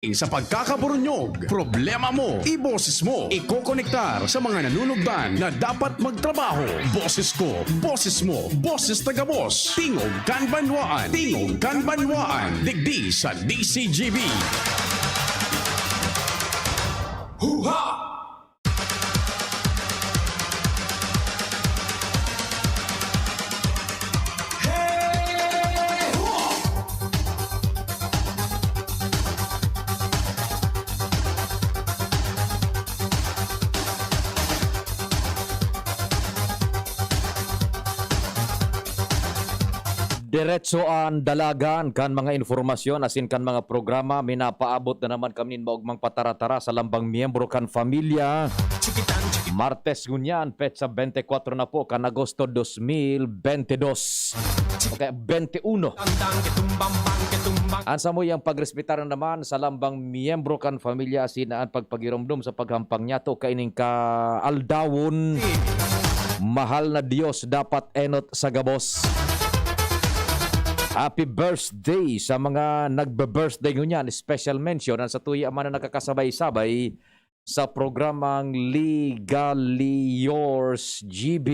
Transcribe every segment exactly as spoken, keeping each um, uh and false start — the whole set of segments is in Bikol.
Sa pagkakaburunyog, problema mo, iboses mo, ikokonektar sa mga nanunugdan na dapat magtrabaho. Boses ko, boses mo, boses na gabos. Tingog kan Banwaan, Tingog kan Banwaan, digdi sa D C G B. Huha! Diretso an dalagan kan mga impormasyon asin kan mga programa. Minapaabot na naman kami nin maogmang pataratara sa lambang miyembro kan pamilya. Martes ngunyan, petsa bente kwatro na po kan Agosto dos mil bente dos. Okay, bente uno. An samuyang pagrespetar na naman sa lambang miyembro kan pamilya asin an pagpagiromdom sa paghampang niyato kaining kaaldawon. Mahal na Dios, dapat enot sa gabos. Happy birthday sa mga nagbe-birthday ngunyan. Special mention an satuya man na nakakasabay-sabay sa programang Legally Yours G B,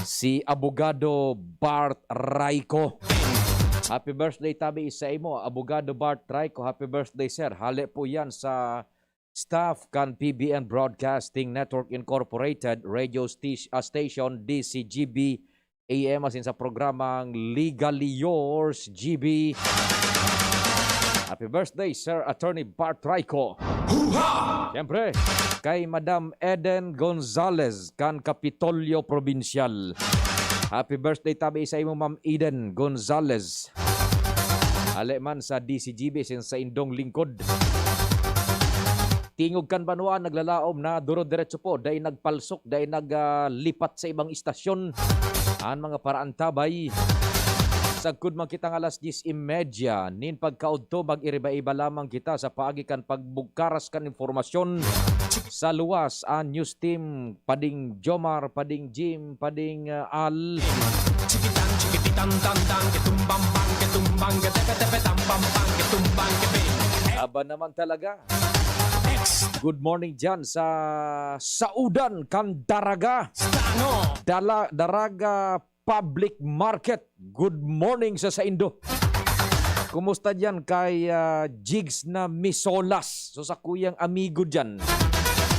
si Abogado Bart Raico. Happy birthday tabi sa imo, Abogado Bart Raico. Happy birthday, sir. Hale po yan sa staff kan P B N Broadcasting Network Incorporated, Radio Sti-, ah, Station, D C G B A M, asin sa programang Legally Yours, G B. Happy birthday, Sir Attorney Bart Raico. Huha! Siyempre, kay Madam Eden Gonzalez kan Kapitolyo Provincial. Happy birthday tabi sa imo, Ma'am Eden Gonzalez. Ale man sa D C G B asin sa indong lingkod. Tingog kan Banwaan naglalaom na duro-diretso po, dai nagpalsok, dai nag, ah, lipat sa ibang istasyon. An mga paraantabay. Sagkod man kitang alas dyes y media nin pagkaodto, mag-iriba-iba lamang kita sa paagi kan pagbugkaras kan impormasyon sa luwas. An news team, Pading Jomar, Pading Jim, Pading, ah, Al. Chikitan, chikititan, tan, tan, ketumbang, bang, ketumbang, ketepe, tepe, tambang, bang, ketumbang, kepe. Aba naman talaga. Next. Good morning dyan sa Saudan kan Daraga. Stano. Dala-, Daraga Public Market. Good morning sa saindo. Kumusta diyan kay, ah, Jigs na Misolas? So, sa kuyang amigo diyan,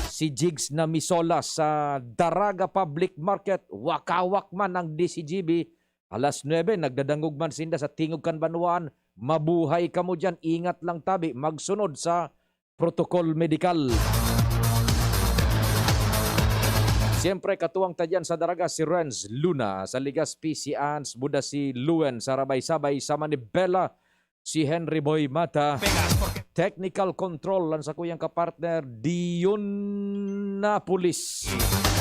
si Jigs na Misolas sa Daraga Public Market, wakawak man ang D C G B. Alas nuebe, nagdadangog man sinda sa Tingog kan Banwaan. Mabuhay kamo diyan, ingat lang tabi, magsunod sa protokol medikal. Siyempre, katuwang ta diyan sa Daraga, si Renz Luna, sa Legazpi, si Ans Buda, si Luen, sa Rabay-Sabay, sa Manibela, si Henry Boy Mata. Technical control, ang sakuyang kapartner, Dion Napolis.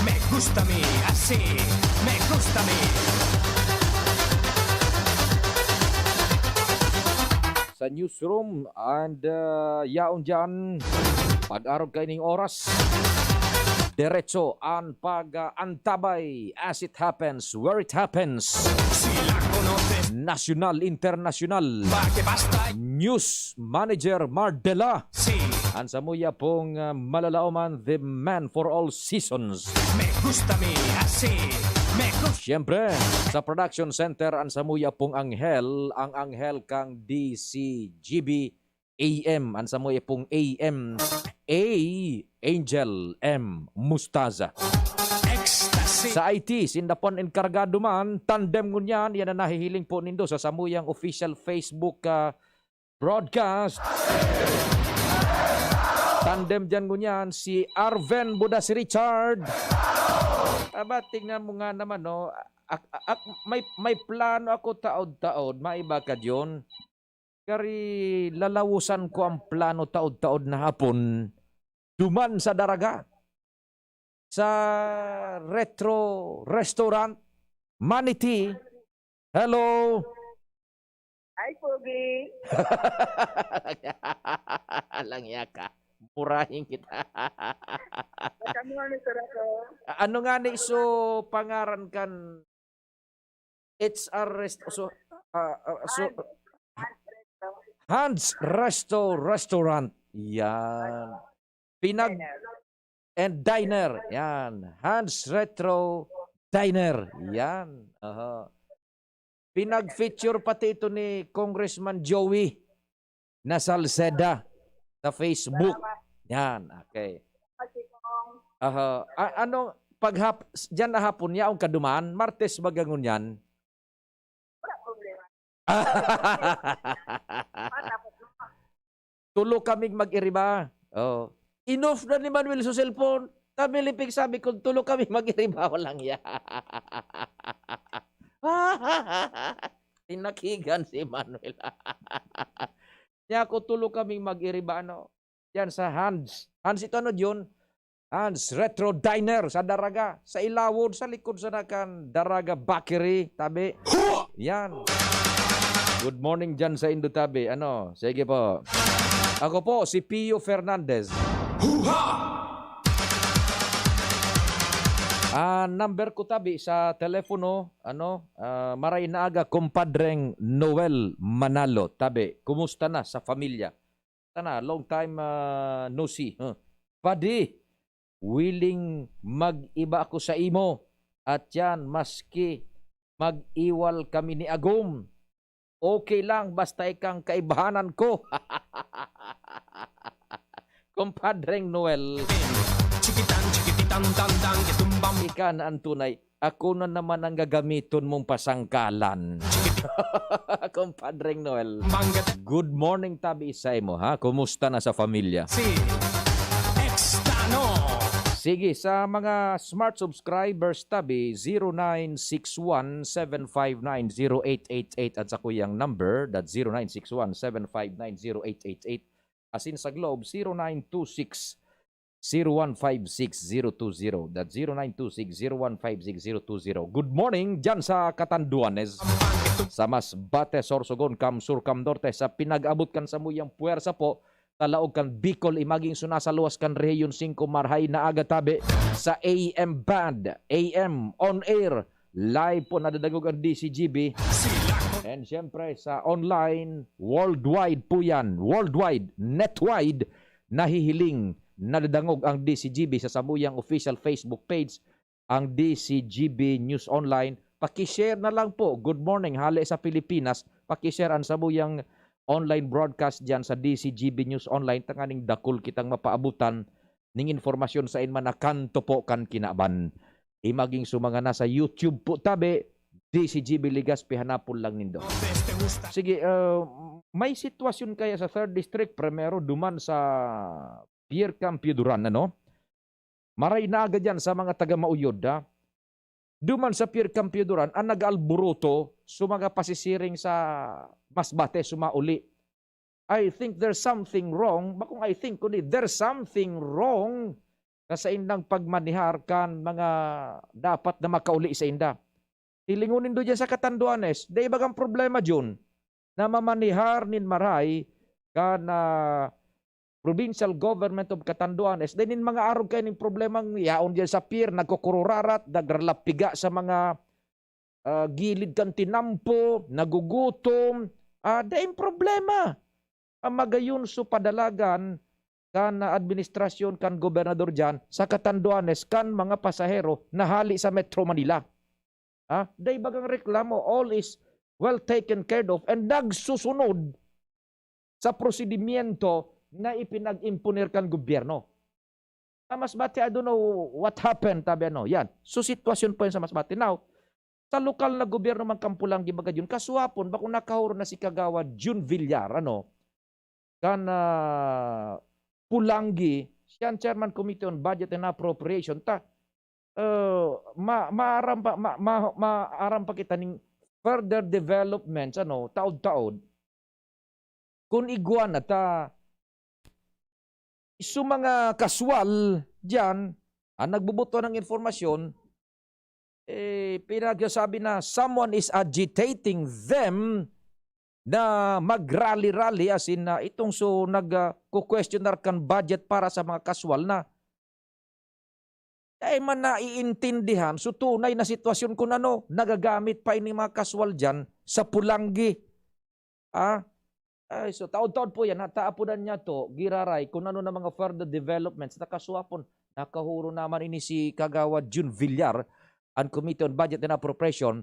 Me gusta mi, así, me gusta mi. Sa newsroom and, ah, yaon dyan, pag-arog kaining oras, diretso an pag-antabay as it happens, where it happens. Sila konotes. Nasyonal, internasyonal. Bakit basta? News Manager Mardela. Si. An samuya pong, ah, malalaoman, the man for all seasons. Me gusta mi, así. Me gusta. Siyempre, sa production center, an samuya pong anghel, ang anghel kang D C G B A M, an samuya pong A M, A, Angel M Mustaza. Ecstasy. Sa I T, sinda pon enkargado man, tandem ngunyan, yan ang nahihiling po nindo sa samuyang official Facebook, ah, broadcast. Tandem diyan ngunyan si Arven Buda, si Richard. Aba, tingnan mo nga naman, no? Ak-, ak-, may, may plano ako taod-taod, maiba ka, John. Kari lalawosan ko ang plano taod-taod na hapon. Duman sa Daraga. Sa Retro Restaurant, Maniti. Hello! Hi, Pogi. Alang yaka. Murahin kita. Kamuha ni Sir ako. Ano nga ni so pangaran kan H R Rest-, so, ah, ah, so, An-, An-, Hans Resto Restaurant. Yan. Pinag and Diner. Yan. Hans Retro Diner. Yan. Aha. Pinag-feature pati ito ni Congressman Joey na Salceda sa Facebook. Yan. Okay. Aha. A- ano, paghap, diyan na hapon, yaong kaduman, Martes baga ngunyan? Tulo kaming mag-iriba. Oh. Enough na ni Manuel sa cellphone. Kami lipig sabi ko, tulo kami mag-iriba, walang ya. Tinakigan si Manuel. Kaya ako, tulo kaming mag-iriba, ano? Yan sa Hans. Hans ito, ano, Jun? Hans Retro Diner sa Daraga, sa Ilawod, sa likod sa nakan Daraga Bakery, tabi. Yan. Good morning dyan sa Indo, tabi. Ano? Sige po. Ako po, si Pio Fernandez. Ah, number ko, tabi, sa telepono, ano, ah, maray na aga, kumpadreng Noel Manalo, tabi. Kumusta na sa pamilya? Sana, long time, ah, no see. Huh. Padi, willing mag-iba ako sa imo. At yan, maski mag-iwal kami ni Agum, okay lang, basta ikang kaibahanan ko. Kumpadreng Noel. Chikitan, chikipitan, tandang, kitumbang. Ika na ang tunay. Ako na naman ang gagamiton mong pasangkalan. Kumpadreng Noel. Mangga- Good morning, tabi sa imo, ha? Kumusta na sa pamilya? Si Extano. Sige, sa mga smart subscribers, tabi, zero nine six one seven five nine zero eight eight eight at sa kuyang number, that zero nine six one seven five nine zero eight eight eight. Asin sa Globe, zero nine two six zero one five six zero two zero. That zero nine two six zero one five six zero two zero. Good morning dyan sa Catanduanes, sa Masbate, Sorsogon, Cam Sur, Cam Norte, sa pinag-abot kan samuyang puwersa po, talaog kan Bicol, imaging suna sa luwas kan Rehiyon singko, marhay na aga tabi sa A M band, A M on air, live po nadadangog ang D C G B. And siyempre sa online, worldwide po yan, worldwide, netwide, nahihiling, nadadangog ang D C G B sa samuyang official Facebook page, ang D C G B News Online. Pakishare na lang po. Good morning, hale sa Pilipinas. Pakishare ang samuyang online broadcast dyan sa D C G B News Online. Tanganing dakul kitang mapaabutan ning informasyon sa inman na kanto po kan kinaban. Imaging sa mga nasa YouTube po, tabi, D C G B Legazpi, hanapon lang nindo. Sige, uh, may sitwasyon kaya sa third District, primero, duman sa Pier Campio Duran, ano? Maray na aga dyan sa mga taga-Mauyod, ha? Duman sa Pier Campio Duran, ang nag-alboroto sa mga pasisiring sa Masbate, sumauli. I think there's something wrong. Bakong I think, kundi there's something wrong na sa indang pagmanihar kan mga dapat na makauli sa inda. Hilingon nindo dyan sa Catanduanes, dai bagang problema, Jun, na mamanihar nin maray kan, ah, Provincial Government of Catanduanes. Dai nin mga arog kayo ning problemang yaon dyan sa pier, nagkukururarat, nagralapiga sa mga, ah, gilid kan tinampo, nagugutom. Ah, daing problema. Ang magayon so padalagan kan administrasyon kan gobernador dyan sa Catanduanes kan mga pasahero na hali sa Metro Manila. Ah, dai bagang reklamo, all is well taken care of and nagsusunod sa prosedimyento na ipinag-imponer kan gobyerno. Sa Masbate, I don't know what happened, tabi ano. Yan. So, sitwasyon po yan sa Masbate. Now, sa lokal na gobyerno man kan Polangui, baga Jun, kasuwapon, bakong nakahuro na si Kagawad Jun Villar, ano, kan, ah, Polangui, siya ang Chairman Committee on Budget and Appropriation, ta, eh, ma-, maaram pa, ma-, ma-, maaram pa kita ning further developments, ano, taod-taod. Kung igwa na ta, so mga kaswal diyan, ang nagbubuto ng informasyon, eh, pinagsasabi na someone is agitating them na mag-rally-rally, as in, na itong so nag, ah, ku-questionar kan budget para sa mga kaswal na dai man naiintindihan so tunay na sitwasyon kun ano, nagagamit pa ini mga kaswal diyan sa Polangui. Ah, Ay, so taon-taon po yan, nataapodan niya to, giraray, kung ano na mga further developments, nakaswapon, nakahuro naman ini si Kagawad Jun Villar, ang Committee on Budget and Appropriation,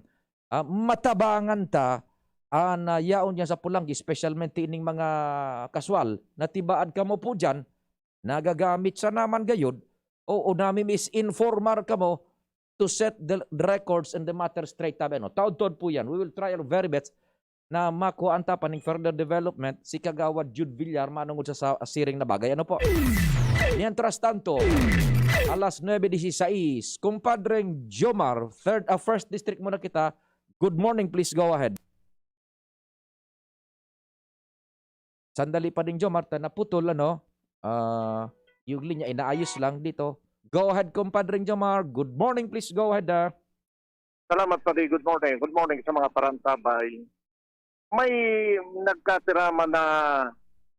ah, matabangan ta, an, ah, yaon niya sa pulanggi, specialmente ining mga kaswal, na tibaad kamo po dyan, nagagamit sa naman gayod, o, o nami-misinformar kamo to set the, the records and the matter straight, tabi, ano? Taod-taod po yan. We will try our very best na makuhaan ta pa ning further development si Kagawad Jude Villar manungod sa, sa siring na bagay. Ano po? Mientras tanto, alas nuebe dieciséis, Kumpadreng Jomar, third, ah, first district muna kita. Good morning, please go ahead. Sandali pa din, Jomar, ta naputol, ano? Ah, yung linya, inaayos lang dito. Go ahead, Kumpadreng Jomar. Good morning, please go ahead, ah. Salamat, padi. Good morning. Good morning sa mga parantabay. May nagkasirama na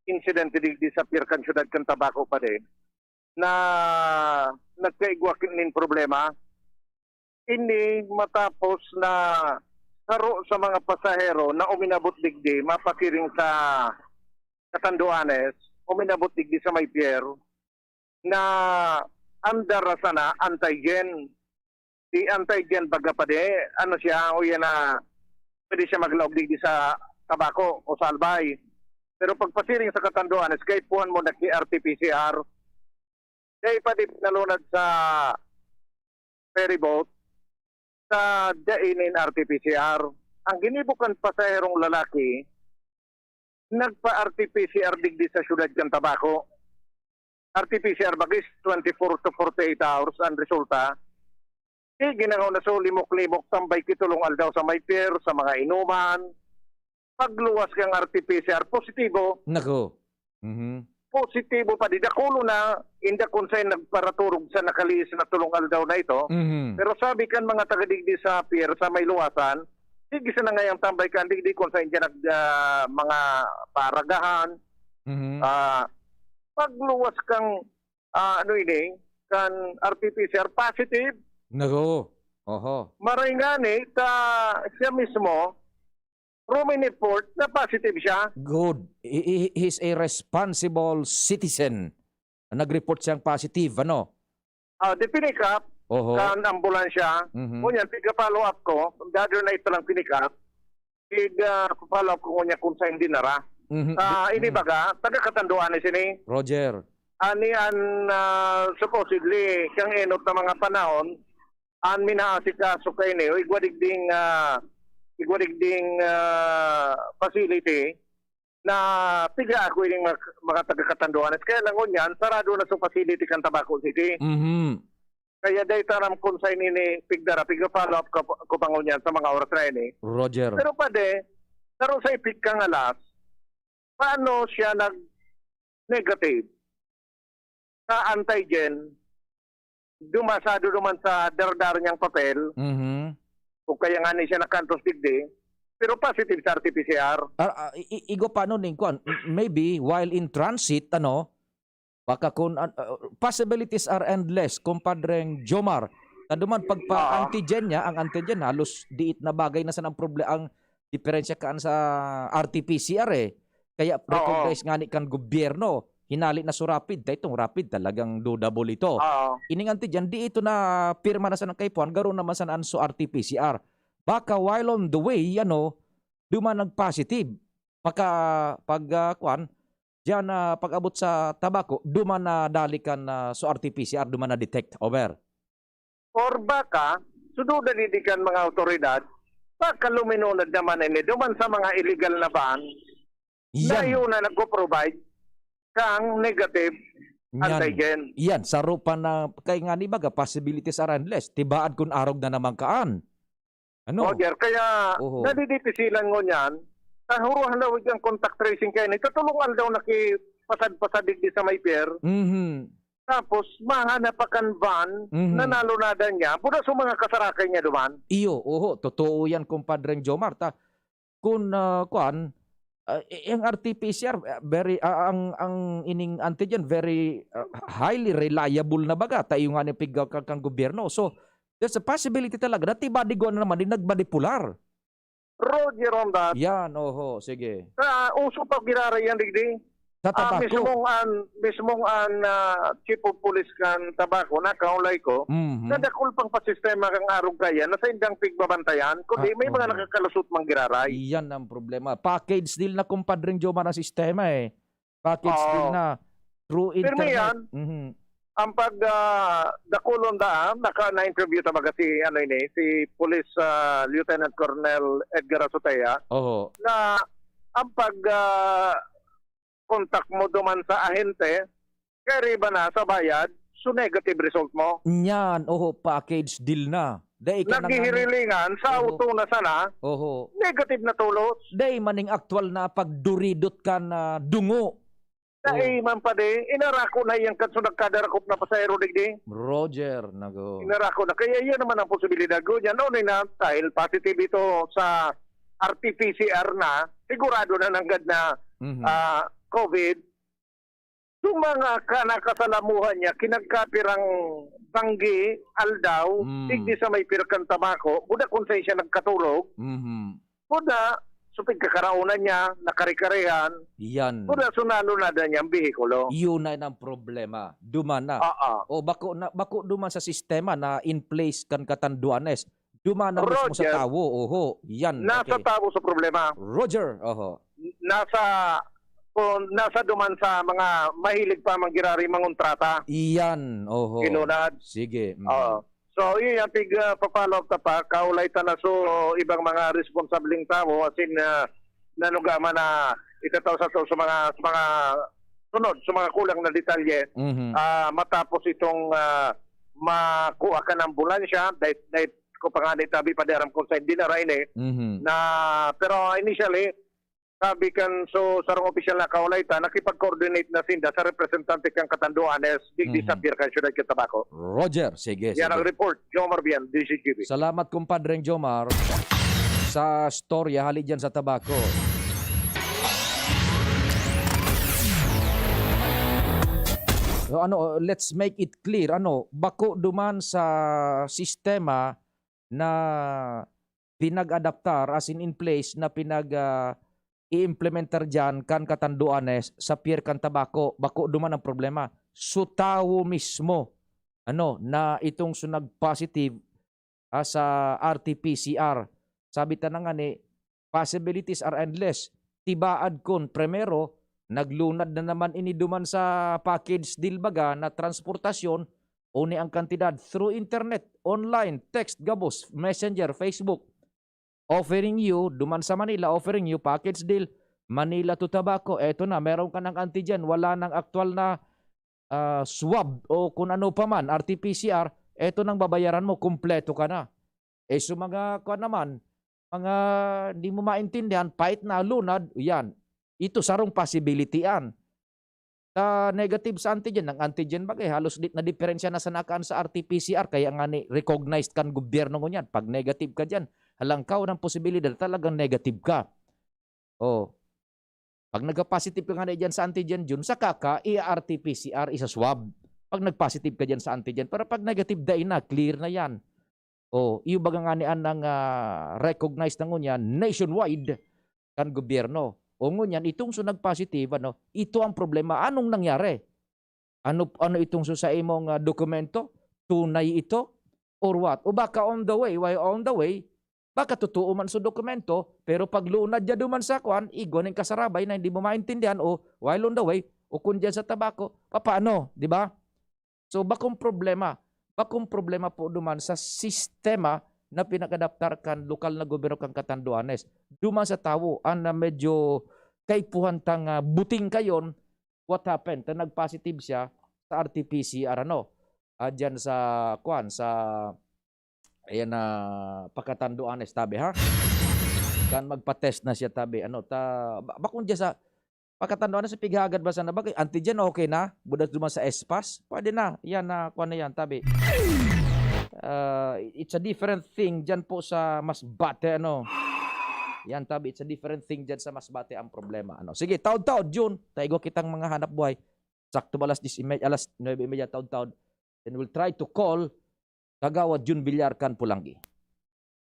insidente digdi sa pier kan siyudad kan Tabaco, padi, na nagkaigwa nin problema. Ini matapos na saro sa mga pasahero na uminabot digdi, mapasiring sa Catanduanes, uminabot digdi sa may pier, na andar na sana antigen. Di antigen, baga pa di, ano siya, o yan na, pwede siya maglaog digdi sa Tabaco o sa Albay. Pero pagpasiring sa Catanduanes, kaipuhan mo na ki R T P C R. Kaya pa di pinalunad sa ferry boat, sa dai nin R T P C R. Ang ginibo kan pasaherong lalaki, nagpa-R T P C R digdi sa siyudad kan Tabaco. R T P C R bagis, twenty-four to forty-eight hours ang resulta. Sige na nga na, so, limok-limok, tambay kitulong aldaw sa may pier, sa mga inuman. Pagluwas kang R T P C R, positibo. Nako. Mhm. Positibo pa, di dakulo na, inda kun sa'y nagparaturog sa nakalihis na tulong aldaw na ito. Mhm. Pero sabi kan mga taga digdi sa pier, sa may luwasan, sige sana ngayang tambay kan digdi kun saan dyan nag, ah, mga paragahan. Mhm. Ah, pagluwas kang, ah, ano ini, kan R T P C R, positive. Nako. Oho. Maray ngani, ta, siya mismo, Roman Airport na positive siya. Good. He, he, he's a responsible citizen. Nag-report siyang positive, ano? Ah, di pinick up Oho. kan ambulansya. Mhm. Ngunyan, piga-follow up ko. The other night pa lang pinick up. Piga-follow up ko ngunyan kung saan dinara. Mhm. Ah, Di- ini mhm. baga, taga Catanduanes ini. Roger. Ani an, ah, supposedly, kang enot na mga panahon, an minaasikaso kaini, o igwa digding, ah, igwa digding, ah, facility na piga ako ining mga, mga taga Catanduanes. Kaya lang ngunyan, sarado na sa facility kan Tabaco City. Mhm. Kaya dai ta aram kung saan ini pigdara, piga-follow up ka, ko pa ngunyan sa mga oras na ini. Roger. Pero pwede, pero sa ipig kang alas, paano siya nag-negative sa antigen, dumasado naman sa dardar niyang papel, Mhm. o kaya nga ni siya nakantos digdi, pero positive sa R T P C R. Ah, ah, i-, i-, igo pa ano ning kuwan, m-, maybe while in transit, ano, baka kun an-, ah, possibilities are endless, Kumpadreng Jomar. Kaduman pagpa-antigen niya, ang antigen halos diit na bagay na sana ang proble-, ang diperensya kaan sa R T P C R, eh. Kaya Oo. recognize ngani kan gobyerno, hinali na so rapid, ta itong rapid talagang dodouble ito. Oo. Ining antigen, di ito na pirma na sana kaipuhan, garo naman sana an so R T P C R. Baka while on the way, ano, duman nag-positive. Pagka, pag, ah, kwan, diyan, ah, pag-abot sa Tabaco, duman na dali kan, ah, so R T P C R, duman na-detect. Over. Or baka, sududan ini kan mga awtoridad, baka luminunod naman ini duman sa mga illegal na van na Yan. iyo na nagpo-provide kang negative Yan. antigen. Yan, saro pa na, kaya nga ni baga, possibilities are endless. Tibaad kun arog na naman kaan. Ano? Roger, kaya Oho. nadidipisilan ngunyan, sa huro halawig ang contact tracing kaini, katulong aldaw nakipasad-pasad digdi sa may pier. Mhm. Tapos, mahanap pa kan van Mhm. na nalunadan niya, buda sa mga kasarakay niya duman. Iyo, oho, totoo yan, Kumpadreng Jomar. Ta, kun, ah, kuwan, ah, i-, ang R T P C R, ah, very, ah, ang, ang ining antigen, very, ah, highly reliable na baga, ta iyo nga ni pig-, ka-, kang gobyerno. So, there's a possibility talaga na tibadigwa na naman din nagmanipular. Roger on that. Yan, oho, sige. Ah, uso pa giraray yan, digdi. Sa Ah, Tabaco. mismong an, mismong an, ah, chief of police kan Tabaco, nakaulay ko, Mhm. nadakul pang pasistema kang arog kaya na sa indang pigbabantayan, kundi Ah, may mga oho. nakakalusot mang giraray. Iyan ang problema. Package deal na, kumpadring Jomar, ang sistema, eh. Package Oo. deal na. Through Pirmi internet. yan. Mhm. Ang pag, ah, dakulon daan, naka, na-interview ta baga si, ano ini, si Police, ah, Lieutenant Colonel Edgar Azotea, Oho. na ang pag, ah, contact mo duman sa ahente, kaya riba na sa bayad, so negative result mo. Nyan, oho, package deal na. Dai ka na nga Naghihirilingan sa Oho. auto na sana, Oho. negative na tulos. Dai maning aktual na pagduridot ka na dungo. Dai Oh. man pa di, inarako na iyang kanso nagkadarakop na pasahero, digdi. Roger, nago. Inarako na. Kaya iyan naman ang posibilidad ko. Yan, ano na, dahil positive ito sa R T P C R na, sigurado na nanggad na, Mhm. ah, COVID. Yung mga ka-, nakasalamuhan niya, kinagkapirang banggi, aldaw, Mm. digdi sa may pirkan tabako, buda kung saan siya nagkatulog, Mhm. buda, supig kakaraonan niya, nakare-karehan, Yan. buda, sunalo na dan niya ang behikulo. Yun na ang problema. Duman na. Oo. O, bako na, bako duman sa sistema na in place kan katanduanes. Duman na mismo sa Roger. tawo. Oho. Yan. Nasa Okay. tawo sa problema. Roger. Oho. Nasa, kung nasa duman sa mga mahilig pa manggirari mangontrata. Iyan. Oho. Ilunad. Sige. Mm. Oo. So, yun yung pig, ah, pa-follow up ta pa. Kaulay ta na so, ibang mga responsableng tawo, as in, ah, nanuga man na itataw sa to, sa mga, sa mga sunod, sa mga kulang na detalye, Mhm. ah, matapos itong, ah, makuha ka ng ambulansya, dahil, dahil ko pa nga ni tabi pa di aram kung saan dinara ini, Mhm. na, pero initially, sabi kan, so, sarong opisyal na kaulay ta, nakipag-coordinate na sinda sa representante kan Catanduanes, digdi sa Mhm. Pier kan Siyudad kan Tabaco. Roger, sige, Yan ang sige. report, Jomar Bian, D Z G B. Salamat, kumpadreng Jomar, sa storya hali dyan sa Tabaco. So, ano, let's make it clear, ano, bako duman sa sistema na pinag-adaptar, as in, in place na pinag, ah, i-implementar diyan kan Catanduanes sa Pier kan Tabaco, bako duman ang problema. Su tawo mismo, ano, na itong su nag-positive, ah, sa R T P C R. Sabi ta na nga ni, possibilities are endless. Tibaad kun, primero, naglunad na naman ini duman sa package deal baga na transportasyon, o ni ang kantidad through internet, online, text, gabos, messenger, Facebook. Offering you, duman sa Manila, offering you package deal, Manila to Tabaco. Eto na, meron ka ng antigen, wala nang aktual na, ah, swab o kung ano pa man, R T P C R, eto nang babayaran mo, kumpleto ka na. Eh, so mga, kuwan naman, mga di mo maintindihan, pait na, lunad, yan. Ito sarong possibility yan. Sa negative sa antigen, ang antigen bagay, halos di na diferensya na sa nakaan sa R T P C R, kaya nga ni recognized kan gobyerno ngunyan. Pag negative ka dyan, halangkaw ng posibilidad talagang negative ka. Oh. Pag nagka-positive ka nga na dyan sa antigen, Jun, saka ka i-R T P C R, isa-swab. Pag nag-positive ka dyan sa antigen, pero pag negative, dai na, clear na yan. Oh, iyo baga nga ni anang, ah, recognized na ngunyan nationwide kan gobyerno. O ngunyan, itong so nag-positive, ano, ito ang problema. Anong nangyari? Ano, ano itong so sa imong, ah, dokumento? Tunay ito? Or what? O baka on the way, while on the way, baka totoo man so dokumento, pero pag lunad niya duman sa kwan, igwa ning kasarabay na hindi mo maintindihan, o while on the way, o kung dyan sa Tabaco, papaano, di ba? So, bakong problema, bakong problema po duman sa sistema na pinag-adaptar kan lokal na gobyerno kan Catanduanes. Duman sa tawo, an na medyo kaipuhan tang, ah, buting kayon, what happened? Ta nag-positive siya sa R T P C R, ano? Ah, dyan sa, kwan, sa, ayan na, pa Catanduanes, tabi, ha? Kan magpa-test na siya, tabi, ano, ta, ba-, bakong dyan sa, pa Catanduanes, sa pighagad ba sana? Bakit antigen, okay na? Budas duman sa espas? Pwede na. Yan na, kwan na yan, tabi. Ah, it's a different thing dyan po sa Masbate, ano? Yan, tabi, it's a different thing dyan sa Masbate ang problema, ano? Sige, taod-taod, Jun. Taigwa kitang mga hanap buhay. Sakto ba alas diyes y media, alas nuebe y media, taod-taod? Then we'll try to call Kagawad Jun Villar kan Pulanggi.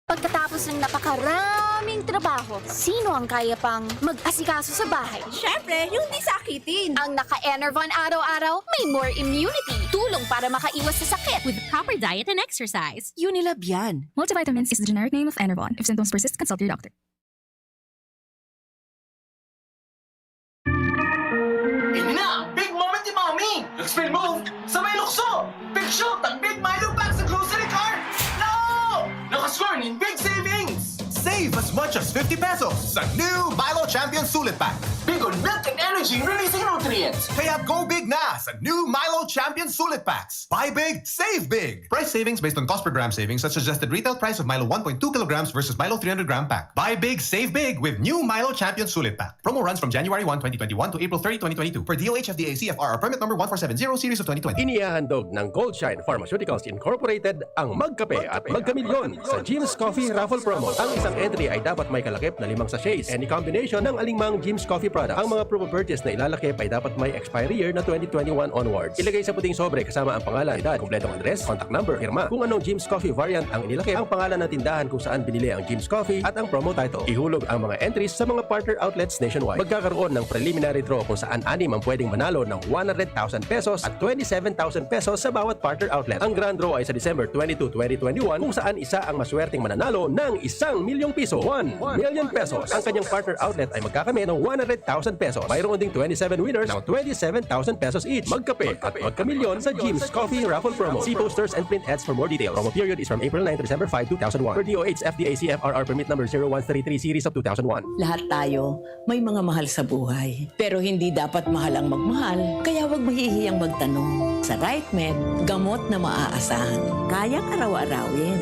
Pagkatapos ng napakarami Aming trabaho, sino ang kaya pang mag-asikaso sa bahay? Siyempre, yung di sakitin. Ang naka-Enervon araw-araw, may more immunity. Tulong para makaiwas sa sakit. With proper diet and exercise. Unilab yan. Multivitamins is the generic name of Enervon. If symptoms persist, consult your doctor. Ini na ang big moment ni Mommy! Nag-spin move sa may lukso! Big shot ang Big Milo Pack sa grocery cart! No! Nakascore nin big savings! Save as much as fifty pesos sa new Milo Champion Sulit Pack. Big on milk and energy releasing nutrients! Kaya go big na sa new Milo Champion Sulit Packs. Buy big, save big! Price savings based on cost per gram savings at suggested retail price of Milo one point two kilograms versus Milo three hundred gram pack. Buy big, save big with new Milo Champion Sulit Pack. Promo runs from January one, twenty twenty-one to April thirty, twenty twenty-two, per D O H F D A C F R R permit number one four seven zero series of twenty twenty. Inihahandog ng Goldshine Pharmaceuticals Incorporated ang Magkape at Magkamilyon sa Jim's Coffee Raffle Promo. Ang isang entry ay dapat may kalakip na limang sachets, any combination ng alinmang Jim's Coffee product. Ang mga promo purchase na ilalakip ay dapat may expiry year na twenty twenty-one onwards. Ilagay sa puting sobre kasama ang pangalan, edad, kompletong address, contact number, pirma. Kung anong Jim's Coffee variant ang inilakip, ang pangalan ng tindahan kung saan binili ang Jim's Coffee at ang promo title. Ihulog ang mga entries sa mga partner outlets nationwide. Magkakaroon ng preliminary draw kung saan anim ang pwedeng manalo ng one hundred thousand pesos at twenty-seven thousand pesos sa bawat partner outlet. Ang grand draw ay sa December twenty-two, twenty twenty-one, kung saan isa ang maswerteng mananalo ng isang milyong piso, one million pesos. Ang kanyang partner outlet ay magkakamit ng one hundred thousand pesos. Mayroon ding twenty-seven winners ng twenty-seven thousand pesos each. Magkape at magkamilyon sa Jim's Coffee Raffle Promo. See posters and print ads for more details. Promo period is from April nine to December five, two thousand one. Per D O H F D A C F R R permit number zero one three three series of two thousand one. Lahat tayo may mga mahal sa buhay. Pero hindi dapat mahal ang magmahal, kaya huwag mahihiyang magtanong. Sa RightMed, gamot na maaasahan. Kayang araw-arawin.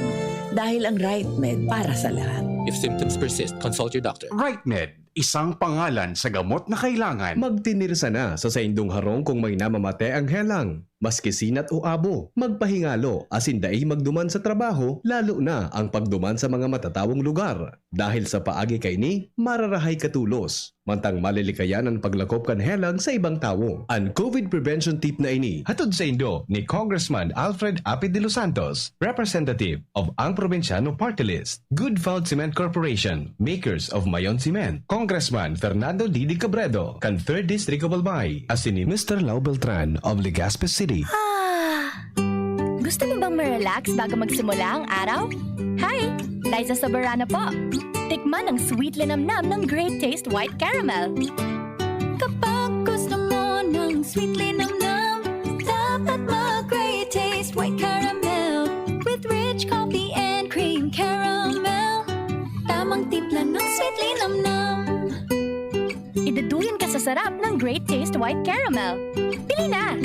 Dahil ang RightMed para sa lahat. If symptoms persist, consult your doctor. RightMed, isang pangalan sa gamot na kailangan. Magtinirsa na sa saindong harong kung may namamate ang helang, maski sinat o abo. Magpahingalo asin dai magduman sa trabaho, lalo na ang pagduman sa mga matatawong lugar. Dahil sa paagi kaini, mararahay ka tolos, mantang malilikayan an paglakop kan helang sa ibang tawo. An COVID prevention tip na ini hatod saindo ni Congressman Alfred Apid de los Santos, representative of Ang Probinsyano Party List, Good Food Cement Corporation, makers of Mayon Cement, Congressman Fernando Didi Cabredo, kan Third District of Albay, asin ni Mister Lau Beltran of Legazpi City. Gusto mo bang ma-relax bago magsimula ang araw? Hi! Liza Soberano po. Tikman ang sweet linamnam ng Great Taste White Caramel. Kapag gusto mo ng sweet linamnam, dapat mag Great Taste White Caramel with rich coffee and cream caramel. Tamang timpla ng sweet linamnam. Iduduyan ka sa sarap ng Great Taste White Caramel. Pili na!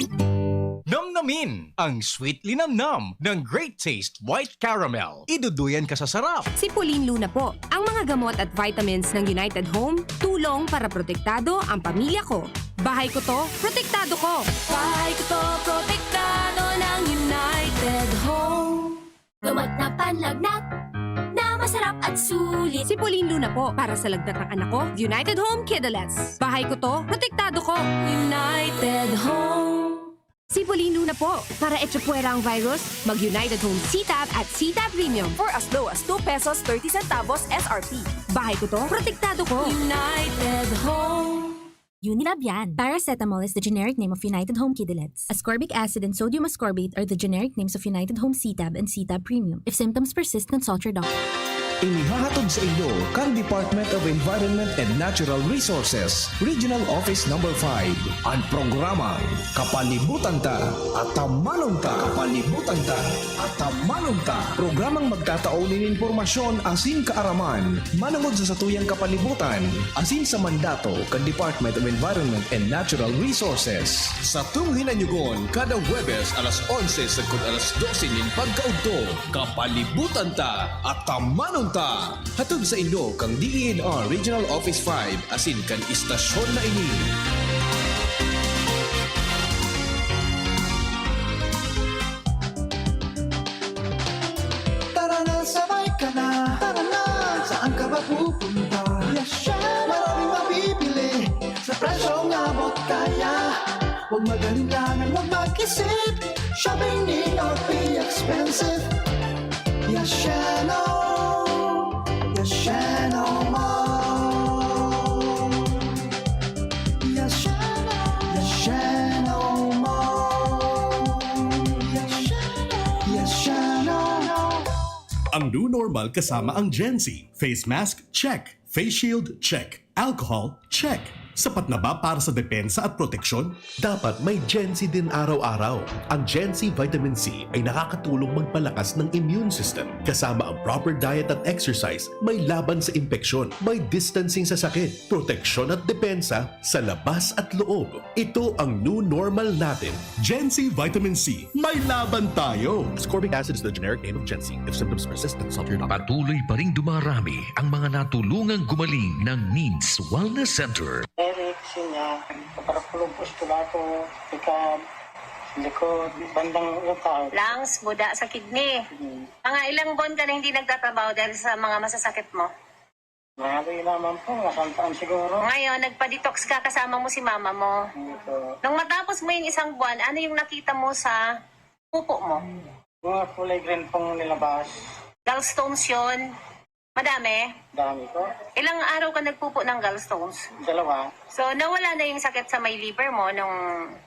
Namnamin ang sweet linamnam ng Great Taste White Caramel. Iduduyan ka sa sarap. Si Pauline Luna po. Ang mga gamot at vitamins ng United Home, tulong para protektado ang pamilya ko. Bahay ko to, protektado ko. Bahay ko to, protektado ng United Home. Gamot na panlagnat, na masarap at sulit. Si Pauline Luna po, para sa lagnat ng anak ko, United Home Kidulets. Bahay ko to, protektado ko. United Home. Si Pauline Luna po, para echapuwera ang virus, mag United Home C-Tab at C-Tab Premium. For as low as two pesos thirty centavos S R P. Bahay ko to, protektado ko. United Home. Unilab yan. Paracetamol is the generic name of United Home Kidulets. Ascorbic acid and sodium ascorbate are the generic names of United Home C-Tab and C-Tab Premium. If symptoms persist, consult your doctor. Inihahatod sa inyo kan Department of Environment and Natural Resources, Regional Office Number five, an programang Kapalibutan Ta, Atamanon Ta. Kapalibutan Ta, Atamanon Ta. Programang magtatao nin impormasyon asin kaaraman manongod sa satuyang kapalibutan asin sa mandato kan Department of Environment and Natural Resources. Satong hinanyugon kada Huwebes alas onse sagkod alas dose nin pagkaudto. Kapalibutan Ta, Atamanon Ta. Hatod sa inyo kan D E N R Regional Office five asin kan istasyon na ini. Tara na, sabay ka na. Tara na, saan ka ba pupunta? Yasheno! Maraming mabibili sa presyong abot kaya. Huwag mag-alinlangan, huwag mag-isip. Shopping need not be expensive. Yasheno! Yasheno! Ang new normal kasama ang Gen Z. Face mask, check. Face shield, check. Alcohol, check. Sapat na ba para sa depensa at proteksyon? Dapat may Gen Z din araw-araw. Ang Gen Z Vitamin C ay nakakatulong magpalakas ng immune system. Kasama ang proper diet at exercise, may laban sa impeksyon, may distancing sa sakit, proteksyon at depensa sa labas at loob. Ito ang new normal natin. Gen Z Vitamin C, may laban tayo! Ascorbic acid is the generic name of Gen Z. If symptoms persist, consult your doctor. Patuloy pa ring dumarami ang mga natulungang gumaling ng Nins Wellness Center. Eric, sinya, kaparapulog ko, estulato, pikab, likod, bandang utak. Lungs, buda sa kidney. Hmm. Mga ilang buwan ka na hindi nagtatrabaho dahil sa mga masasakit mo? Mahaloy lamang po, nasantaan siguro. Ngayon, nagpa-detox ka kasama mo si mama mo. Hindi po. Nung matapos mo yung isang buwan, ano yung nakita mo sa pupo mo? Mga kulay green pong nilabas. Gallstones yon. Madami? Dami po. Ilang araw ka nagpupo ng gallstones? Dalawa. So, nawala na yung sakit sa may liver mo nung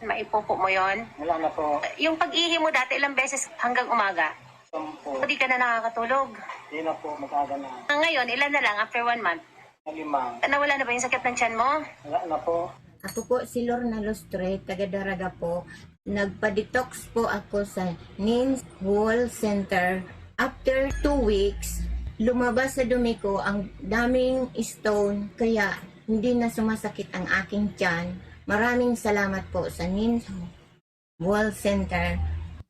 maipupo mo yon? Wala na po. Yung pag-ihi mo dati, ilang beses hanggang umaga? Sampo. Hindi ka na nakakatulog? Hindi na po, mag-aga na. Ah, ngayon, ilan na lang after one month? Lima. Nawala na ba yung sakit ng tiyan mo? Wala na po. Ako po si Lorna Lustre, taga Daraga po. Nagpa-detox po ako sa Nins Wall Center. After two weeks, lumabas sa dumi ko ang daming stone, kaya hindi na sumasakit ang aking tiyan. Maraming salamat po sa Nins Wall Center.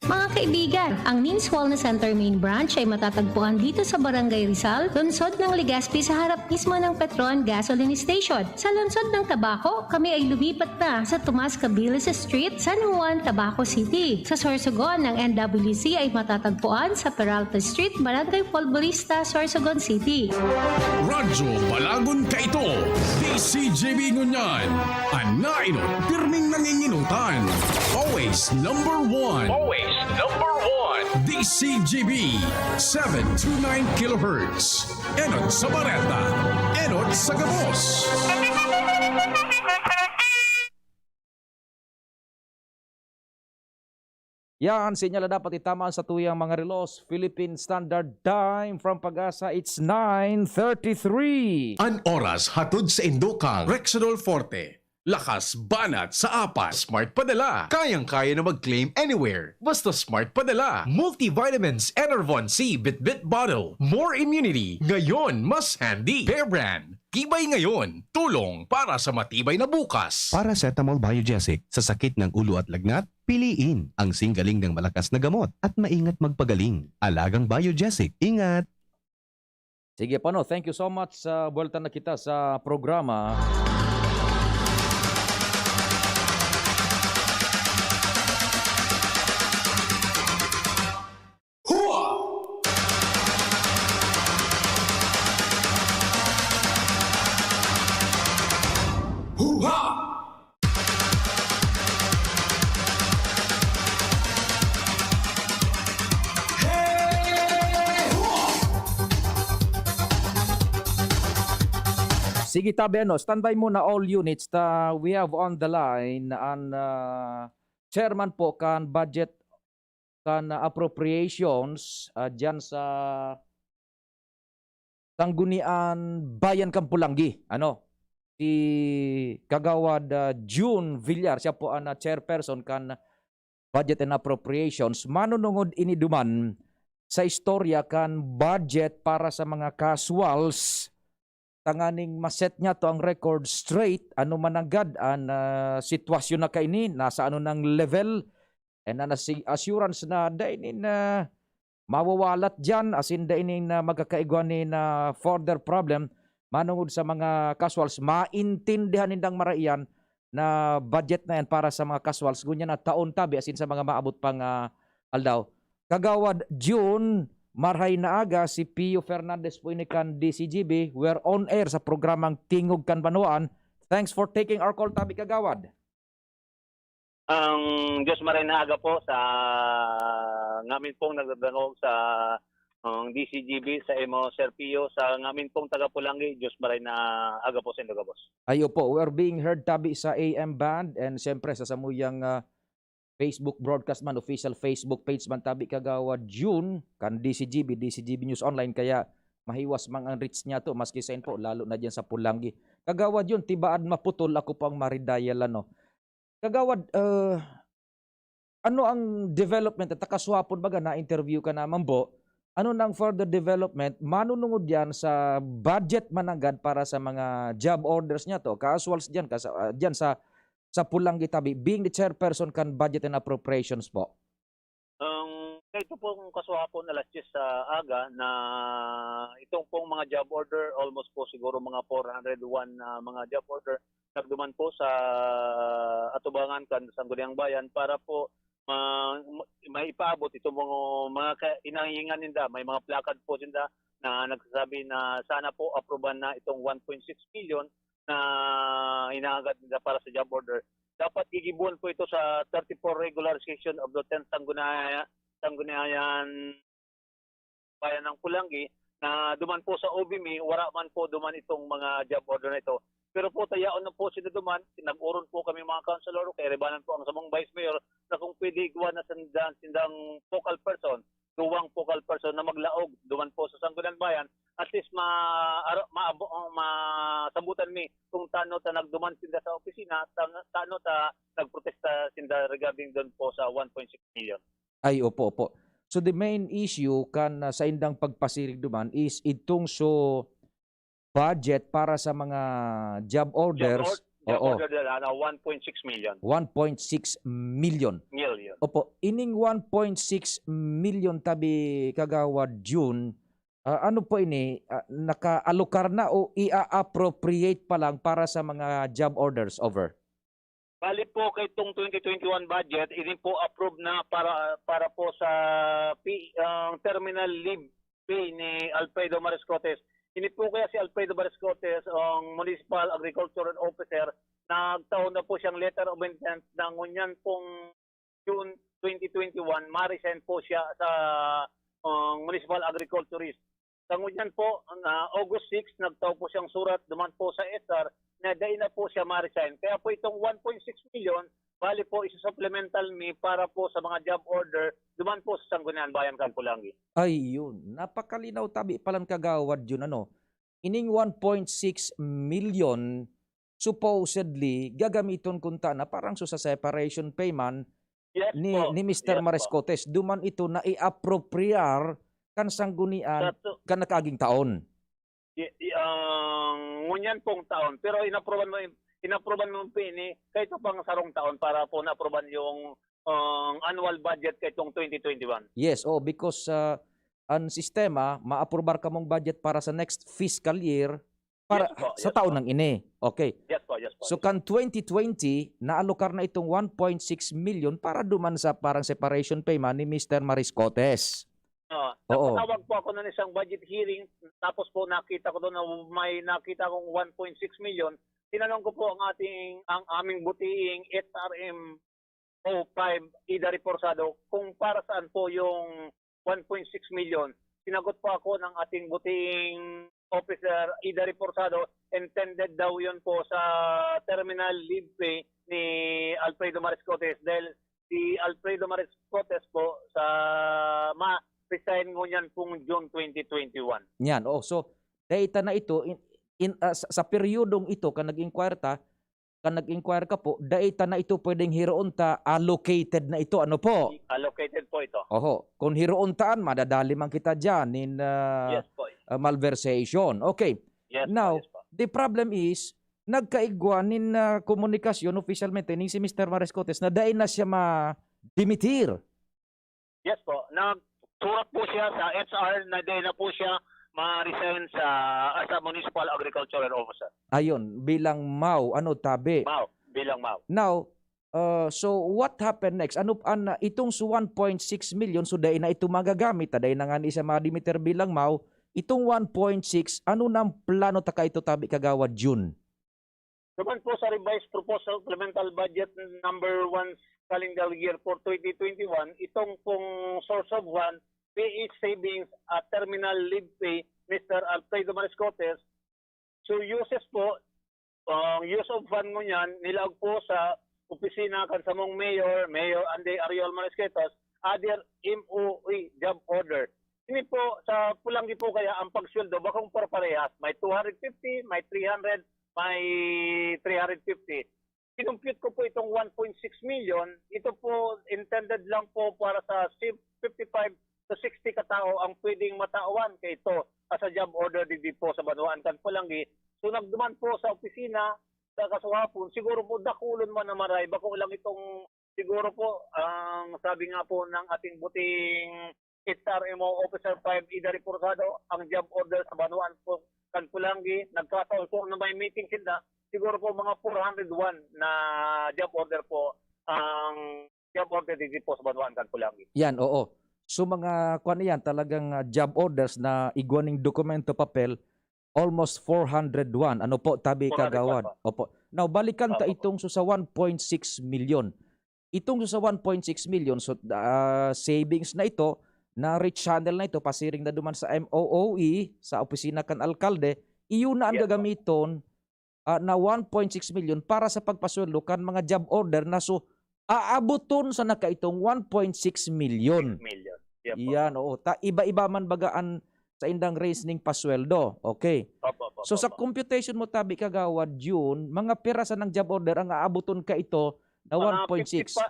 Mga kaibigan, ang Nins Wellness Center main branch ay matatagpuan dito sa Barangay Rizal, lungsod ng Legazpi, sa harap mismo ng Petron Gasoline Station. Sa lungsod ng Tabaco, kami ay lumipat na sa Tomas Cabilis Street, San Juan, Tabaco City. Sa Sorsogon, ang N W C ay matatagpuan sa Peralta Street, Barangay Folborista, Sorsogon City. Radyo Balagon kaito, D C G B ngunyan. An naenot, pirming nangingenotan. Always number one. Always number one. D C G B, seven two nine kilohertz. Enot sa bareta, enot sa gabos. Yan, sinyal na dapat itama sa tuyang mga relos. Philippine Standard Time from Pag-asa, it's nine thirty-three. An oras hatod sa indokang Rexidol Forte. Lakas banat sa apat. Smart Padala. Kayang-kaya na mag-claim anywhere. Basta Smart Padala. Multivitamins, Enervon C, Bitbit Bottle. More immunity. Ngayon, mas handy. Bear Brand. Tibay ngayon. Tulong para sa matibay na bukas. Paracetamol Biogesic. Sa sakit ng ulo at lagnat, piliin ang singgaling ng malakas na gamot at maingat magpagaling. Alagang Biogesic. Ingat! Sige, Pano, thank you so much. Sa buwelta na kita sa programa. Hua! Hua! Sige, tabi, ano, standby muna all units. Ta, we have on the line an, ah, chairman po kan budget, kan appropriations, ah, diyan sa Sangguniang Bayan kan Polangui, ano, si Kagawad, ah, June Villar, siya po an, ah, chairperson kan Budget and Appropriations. Manunungod ini duman sa istorya kan budget para sa mga casuals, tanganing ma-set niyato ang record straight, ano man nanggad an, ah, sitwasyon na kaini, nasa ano nang level, and an assi-, assurance na dai nin, ah, mawawalat diyan, asin dai nin, ah, magkakaigwa nin, ah, further problem manungod sa mga casuals. Maintindihan nindang marahay na budget na yan para sa mga casuals, ngunyan na taon tabi, asin sa mga maabot pang, ah, aldaw. Kagawad June, marhay na aga, si Pio Fernandez po ini kan D C G B. We're on air sa programang Tingog kan Banwaan. Thanks for taking our call, tabi, Kagawad. Ang Diyos maray na aga po sa ngamin pong nagdadangog sa, ang D C G B, sa imo, Sir Pio, sa ngamin pong taga Polangui, Diyos maray na aga po sa indo gabos. Ayo po, we're being heard tabi sa A M band and siyempre sa samuyang, ah, Facebook broadcast man, official Facebook page man tabi, Kagawad Jun, kan D C G B, D C G B News Online, kaya mahiwas man ang reach niya to, maski sa info, lalo na diyan sa Pulangi. Kagawad Jun, tibaad maputol, ako pang maridayalan, no? Kagawad, eh, ano ang development at nakaswapon baga na interview ka naman po? Ano nang further development manunungod yan sa budget mananggad para sa mga job orders niya to? Ka-, as well diyan, ka sa, ah, diyan sa, sa Pulangi tabi, being the chairperson kan Budget and Appropriations po. Ang ito pong kasuha po na alas diyes sa aga na itong pong mga job order, almost po siguro mga four hundred one na mga job order nagduman po sa atubangan kan Sangguniang Bayan para po ma-, ma-, maipaabot itong mga, mga ka-, hinahingan ninda. May mga plakad po sinda na nagsasabi na sana po aprubahan na itong one point six million na hinahangad ninda para sa job order. Dapat gigibuan po ito sa thirty-four regular session of the tenth Sangguniang, Sangguniang Bayan ng Pulangi na duman po sa O B M I, wala man po duman itong mga job order na ito. Pero po, tayaon na po sila duman. Nag-oron po kami mga councilor, kay Rebanan po ang samong vice mayor, na kung pwede igwa na sinda, sindang focal person, duwang focal person na maglaog duman po sa Sangguniang Bayan, at least ma-, aro-, maabo-, masabutan mi kung tano ta nagduman sinda sa opisina, tan-, tano ta nagprotesta sinda regarding doon po sa one point six million. Ay, opo, opo. So, the main issue kan, ah, saindang pagpasiring duman is itong so budget para sa mga job orders. Job or-, job Oo. order nila na one point six million. One point six million. Million. Opo, ining one point six million tabi, Kagawad Jun, ah, ano po ini, ah, naka-alokar na o i-a-appropriate pa lang para sa mga job orders? Over. Bali po, kay itong twenty twenty-one budget, ini po approved na para, para po sa P-, ang terminal leave pay ni Alfredo Mariscotes. Ini po kaya si Alfredo Mariscotes, ang Municipal Agriculture Officer, nagtaon na po siyang letter of intent na ngunyan pong June twenty twenty-one, ma-resign po siya sa, ah, Municipal Agriculturist. Sa ngunyan po, na August six, nagtao po siyang surat duman po sa S R na dai na po siya ma-resign. Kaya po itong one point six million, bali po, isa-supplemental mi para po sa mga job order duman po sa Sangguniang Bayan kan Pulangi. Ay, yun. Napakalinaw tabi palan, Kagawad Jun, ano? Ining one point six million, supposedly, gagamiton kunta na parang so sa separation pay man Yes ni, po. ni Mister Yes po. Mariscotes. Duman ito na i-appropriar kan Sanggunian Sa tu- kan nakaaging taon. Y-, y-, ang ngunyan pong taon. Pero inaproban mo, inaproban mo po ini, kay ito pang sarong taon para po naproban yung, ang annual budget kay itong twenty twenty-one. Yes, oh, because, ah, ang sistema, maaprobar kamong budget para sa next fiscal year, para Yes po, sa yes taon po. nang ini. Okay. Yes po, yes po, So, yes po. kan twenty twenty, naalokar na itong one point six million para duman sa parang separation pay man ni Mister Mariscotes. Oo. Oo. Napatawag po ako ng isang budget hearing, tapos po nakita ko doon na may nakita akong one point six million. Tinanong ko po ang ating, ang aming butiing S R M O five, Ida Reforzado, kung para saan po yung one point six million. Sinagot po ako ng ating butiing officer, Ida Reforzado, intended daw yun po sa terminal leave pay ni Alfredo Mariscotes dahil si Alfredo Mariscotes po sa ma-resign ngunyan pong June twenty twenty-one. Yan, oh, so, data na ito, in, in, ah, sa, sa peryodong ito, kan nag-inquire ta, kan nag-inquire ka po, dai ta na ito pwedeng hiroon ta allocated na ito, ano po? Allocated po ito. Oho. Kung hiroon taan, madadali man kita diyan nin, ah, Yes po. ah, malversation. Okay. Yes po, Now, yes po. the problem is, nagkaigwa nin, ah, komunikasyon officialmente ning si Mister Mariscotes na dai na siya ma-dimitir. Yes po. Nagsurat po siya sa S R na dai na po siya ma-resign sa, as a municipal agricultural officer. Ayun, bilang M A W, ano, tabi. M A W, bilang M A W. Now, uh, so what happened next? Ano, an, itong sa one point six million, so dai na ito magagamit, ta dai na nga ni siya ma-dimitir bilang M A W. Itong one point six, ano nang plano ta kaito, tabi, Kagawad Jun? Duman po sa revised proposed supplemental budget number one calendar year for twenty twenty-one, itong pong source of one, P H savings at terminal leave pay, Mister Alfredo Mariscotes. So, uses po, ang use of fund ngunyan, nilaog po sa opisina kan samong mayor, Mayor Andy Ariel Marisquetas, other M O E job order. Ini po, sa Pulanggi po kaya ang pagsweldo, bakong parparehas, may two hundred fifty, may three hundred, may three hundred fifty. Kinompute ko po itong one point six million, ito po intended lang po para sa si-, fifty-five to sixty katao ang pwedeng matawan kaito as a job order digdi po sa banwaan kan Pulanggi. So, nagduman po sa opisina, sa kasuhapon, siguro po dakulon man na maray, bako lang itong, siguro po, ang sabi nga po ng ating buting H R M O Officer five, Ida Reporsado, ang job order sa banwaan po kan Pulanggi, nagkataon po na may meeting sila, siguro po mga four hundred one na job order po ang job order digdi po sa banwaan kan Pulanggi. Yan, oo. So, mga kwan yan, talagang, ah, job orders na igwa ning dokumento, papel, almost four hundred one. Ano po, tabi, four hundred one kagawad? Po. Opo. Now, balikan ta Opo. Itong so sa one point six million. Itong so sa one point six million, so, ah, savings na ito, na rechannel na ito, pasiring na duman sa M O O E, sa opisina kan alkalde, iyon na ang Yes po. Gagamiton, ah, na one point six million para sa pagpasweldo kan mga job order na so, aaboton sana kaitong one point six million. Six million. Yan po. Yan, oo. Ta-, iba-iba man baga an saindang range ning pasweldo. Okay. Opo, opo, So, sa opo. Computation mo, tabi, Kagawad Jun, mga pira sanang job order ang aaboton kaito na Mga one point six? fifty pa,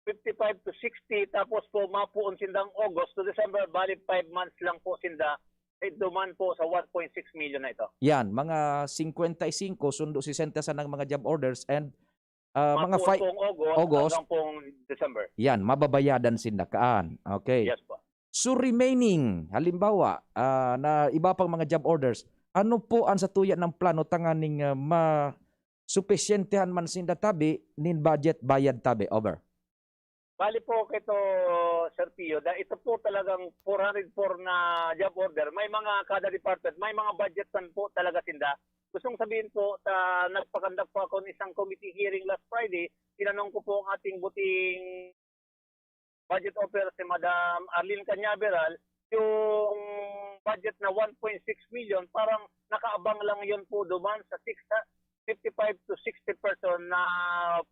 fifty-five to sixty, tapos po mapuon sindang August to December, bali five months lang po sinda, eh, duman po sa one point six million na ito. Yan, mga singkwenta y singko, sundo sesenta sanang mga job orders and, ah, mga Mapuon fi-, pong August August. Hanggang pong December. Yan, mababayadan sinda kaan. Okay. Yes po. So remaining, halimbawa, ah, na iba pang mga job orders, ano po ang satuya ng plano tanganing, ah, ma-, supisyentehan man sinda tabi nin budget bayad tabi? Over. Bali po kito, Sir Pio, da-, ito po talagang four hundred four na job order. May mga kada department, may mga budget man po talaga sinda. Gustong sabihin po, ta-, nagpakandak po ako ng isang committee hearing last Friday. Tinanong ko po ang ating buting budget officer, si Madam Arlene Cañaveral, yung budget na one point six million, parang nakaabang lang yun po duman sa six, fifty-five to sixty person na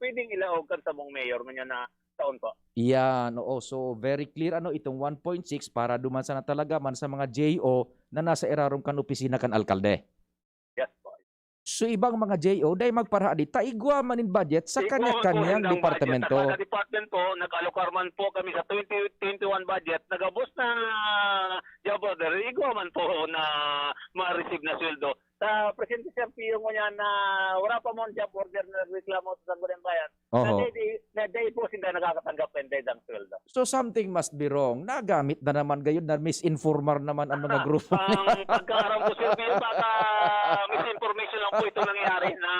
pwedeng ilaog kan samong mayor ngunyan na taon po. Iyan, oo. So, very clear, ano, itong one point six para duman sana talaga man sa mga J O na nasa irarom kan opisina kan alkalde. Yes po. So, ibang mga J O, dai magparahadi, ta igwa man nin budget sa Igwa man po kanya-kanyang sindang budget. Sa departamento. Kada department po, nag-alokar man po kami sa twenty twenty-one budget, nagabos na job order, igwa man po na ma-receive na sweldo. Sa presente, Sir Pio, ngunyan na wala pa man job order na nagreklamo sa Sangguniang Bayan. Oho. Na dai, na dai po sila nakakatanggap ng dai dang sweldo. So something must be wrong. Nagamit na naman gayon, na misinformar naman ang mga grupo. Ang pagkaaram ko, Sir Pio, baka misinformation lang po itong nangyari na,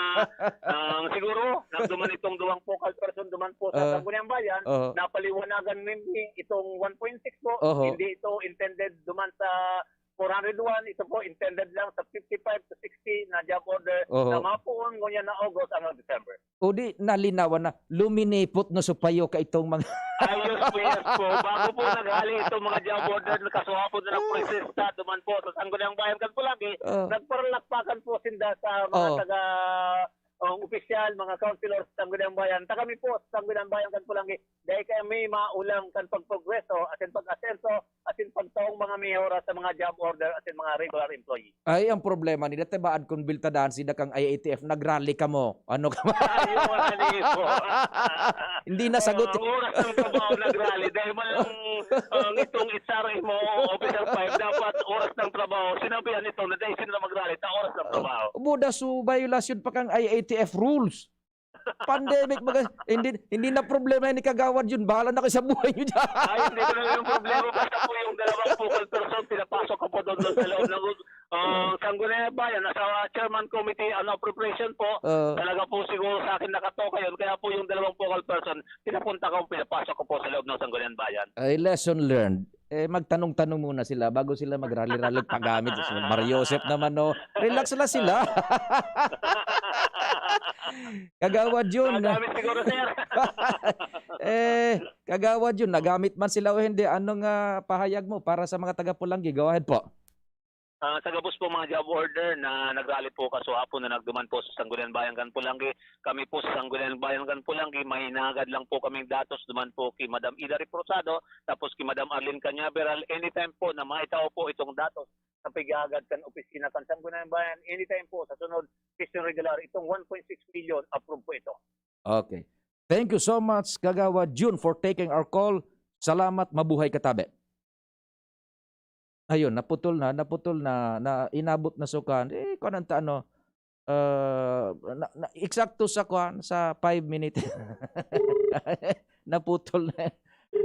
ah, siguro, nagduman itong duwang focal person duman po sa Ah. Sangguniang Bayan, Oo. napaliwanagan ninyo itong one point six po, Oho. hindi ito intended duman sa four hundred one, ito po intended lang sa fifty-five to sixty na job order Oho. na mapuon ngunyan na August hanggang December. O di, nalinawan na, luminipot na supayo ka itong mga Ayos po, yes po. Bago po naghali itong mga job order, nakasuha po na ng Ah. protesta, duman po sa Sangguniang Bayan kan Pulanggi, Ah. nagparalakpakan po sinda sa mga Oh. taga, oh, opisyal, mga councilor sa Sangguniang Bayan. Ta kami po sa Sangguniang Bayan kan Pulanggi, dai kami maulang kan pagprogreso, asin pag-asenso, asin pagtaong mga mehora sa mga job order, asin mga regular employee. Ay, ang problema nila, tibaad kun biltadahan sila kang I A T F, nag-rally kamo. Ano ka ba? Ayun, ano yun po. Hindi nasagot. Ah, oras ng trabaho nag-rally. Dahil man lang, ah, itong H R M O Officer five, dapat oras ng trabaho. Sinabihan ito na dahil sila mag-rally, ta oras ng trabaho. Buda su violation pa kang I A T F rules. Pandemic, baga, hindi, hindi na problema yan ni Kagawad yun. Bahala na kayo sa buhay nyo dyan. Ay, hindi ko na yung problema. Basta po yung dalawang focal person, pinapasok ko po doon, doon sa loob ng, ah, Sangguniang Bayan, nasa chairman committee on appropriation po. Oo. Talaga po siguro sa akin nakatoka yun. Kaya po yung dalawang focal person, pinapunta ko, pinapasok ko po sa loob ng Sangguniang Bayan. Ay, lesson learned. Eh, magtanong-tanong muna sila bago sila mag-rally-rally paggamit. Si Mario Joseph naman, no? Relax lang sila. Kagawad yun. Nagamit siguro, sir. Eh, Kagawad yun, nagamit man sila o hindi, anong, ah, pahayag mo para sa mga taga-Pulanggi? Go ahead po. Ah, sa gabos po mga job order na nagrally po kaswapon na nagduman po sa Sangguniang Bayan kan Polangui, kami po sa Sangguniang Bayan kan Polangui, may nagad lang po kaming datos duman po ki Madam Ida Reprosado, tapos ki Madam Arlene Cañaveral. Anytime po na maitao po itong datos sa pighahagad kan opisina kan Sangguniang Bayan, anytime po sa sunod sesyon regular, itong one point six million, approve po ito. Okay. Thank you so much, Kagawad Jun, for taking our call. Salamat, mabuhay ka, tabi. Ayun, naputol na, naputol na, na inabot na sukan. Eh, kung anong ano, ah, na, na, eksakto sa kuan, sa five minutes. Naputol na.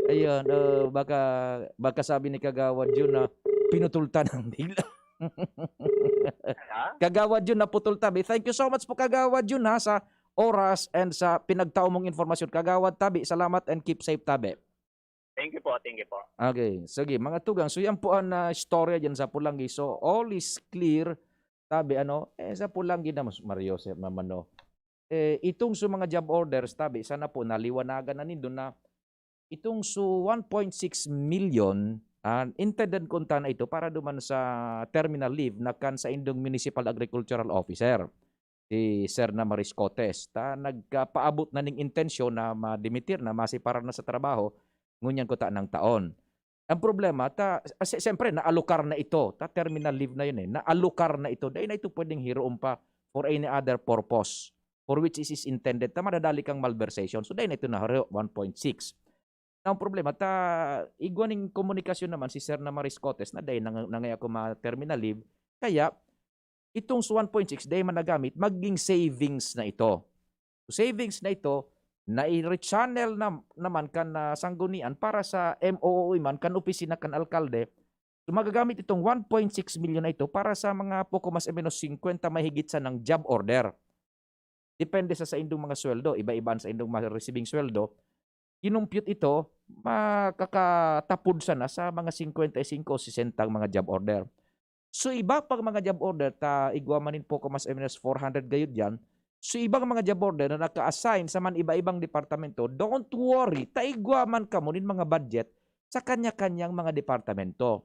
Ayun, oh, baka, baka sabi ni Kagawad Jun na pinutol ta ng bigla. Ha? Kagawad Jun, naputol tabi. Thank you so much po, Kagawad Jun, ha, sa oras and sa pinagtao mong informasyon. Kagawad tabi, salamat and keep safe tabi. Thank you po, thank you po. Okay, sige, mga tugang. So yan po ang ah, istorya dyan sa Pulanggi. So all is clear. Tabi, ano, eh, sa Pulanggi na mas Mario Joseph naman, no? Eh, itong sa mga job orders, tabi, sana po naliwanagan na nindo na itong sa one point six million, ah, intended kunta na ito para duman sa terminal leave na kan sa indong municipal agricultural officer, si Sir Namaris Cotes. Ta nagkapaabot na ning intensyon na madimitir na, maseparar na sa trabaho, ngunyan kuta ng taon. Ang problema, ta, si- siyempre, naalokar na ito, ta terminal leave na yun eh, naalokar na ito, dahil na ito pwedeng hiroon pa for any other purpose for which it is intended, ta madadali kang malversation. So, dahil na ito na one point six. Ang problema, ta igwa ning komunikasyon naman si Sir Namaris Cotes na dahil nang, nangaya ko ma-terminal leave, kaya itong sa one point six, dahil managamit, maging savings na ito. So, savings na ito, na i-rechannel na, naman kan ah, sanggunian para sa M O O E man, kan opisina kan alkalde. So, magagamit itong one point six million na ito para sa mga poko mas o menos fifty mahigit sa ng job order. Depende sa saindong mga sweldo, iba-iba ang saindong ma-receiving sweldo. Kinumpyut ito, makakatapod sana sa mga fifty o sixty ang mga job order. So, iba pang mga job order, ta igwa man nin poko mas o menos four hundred gayud yan. So, ibang mga job order na naka-assign sa man iba-ibang departamento, don't worry, ta igwa man kamo nin mga budget sa kanya-kanyang mga departamento.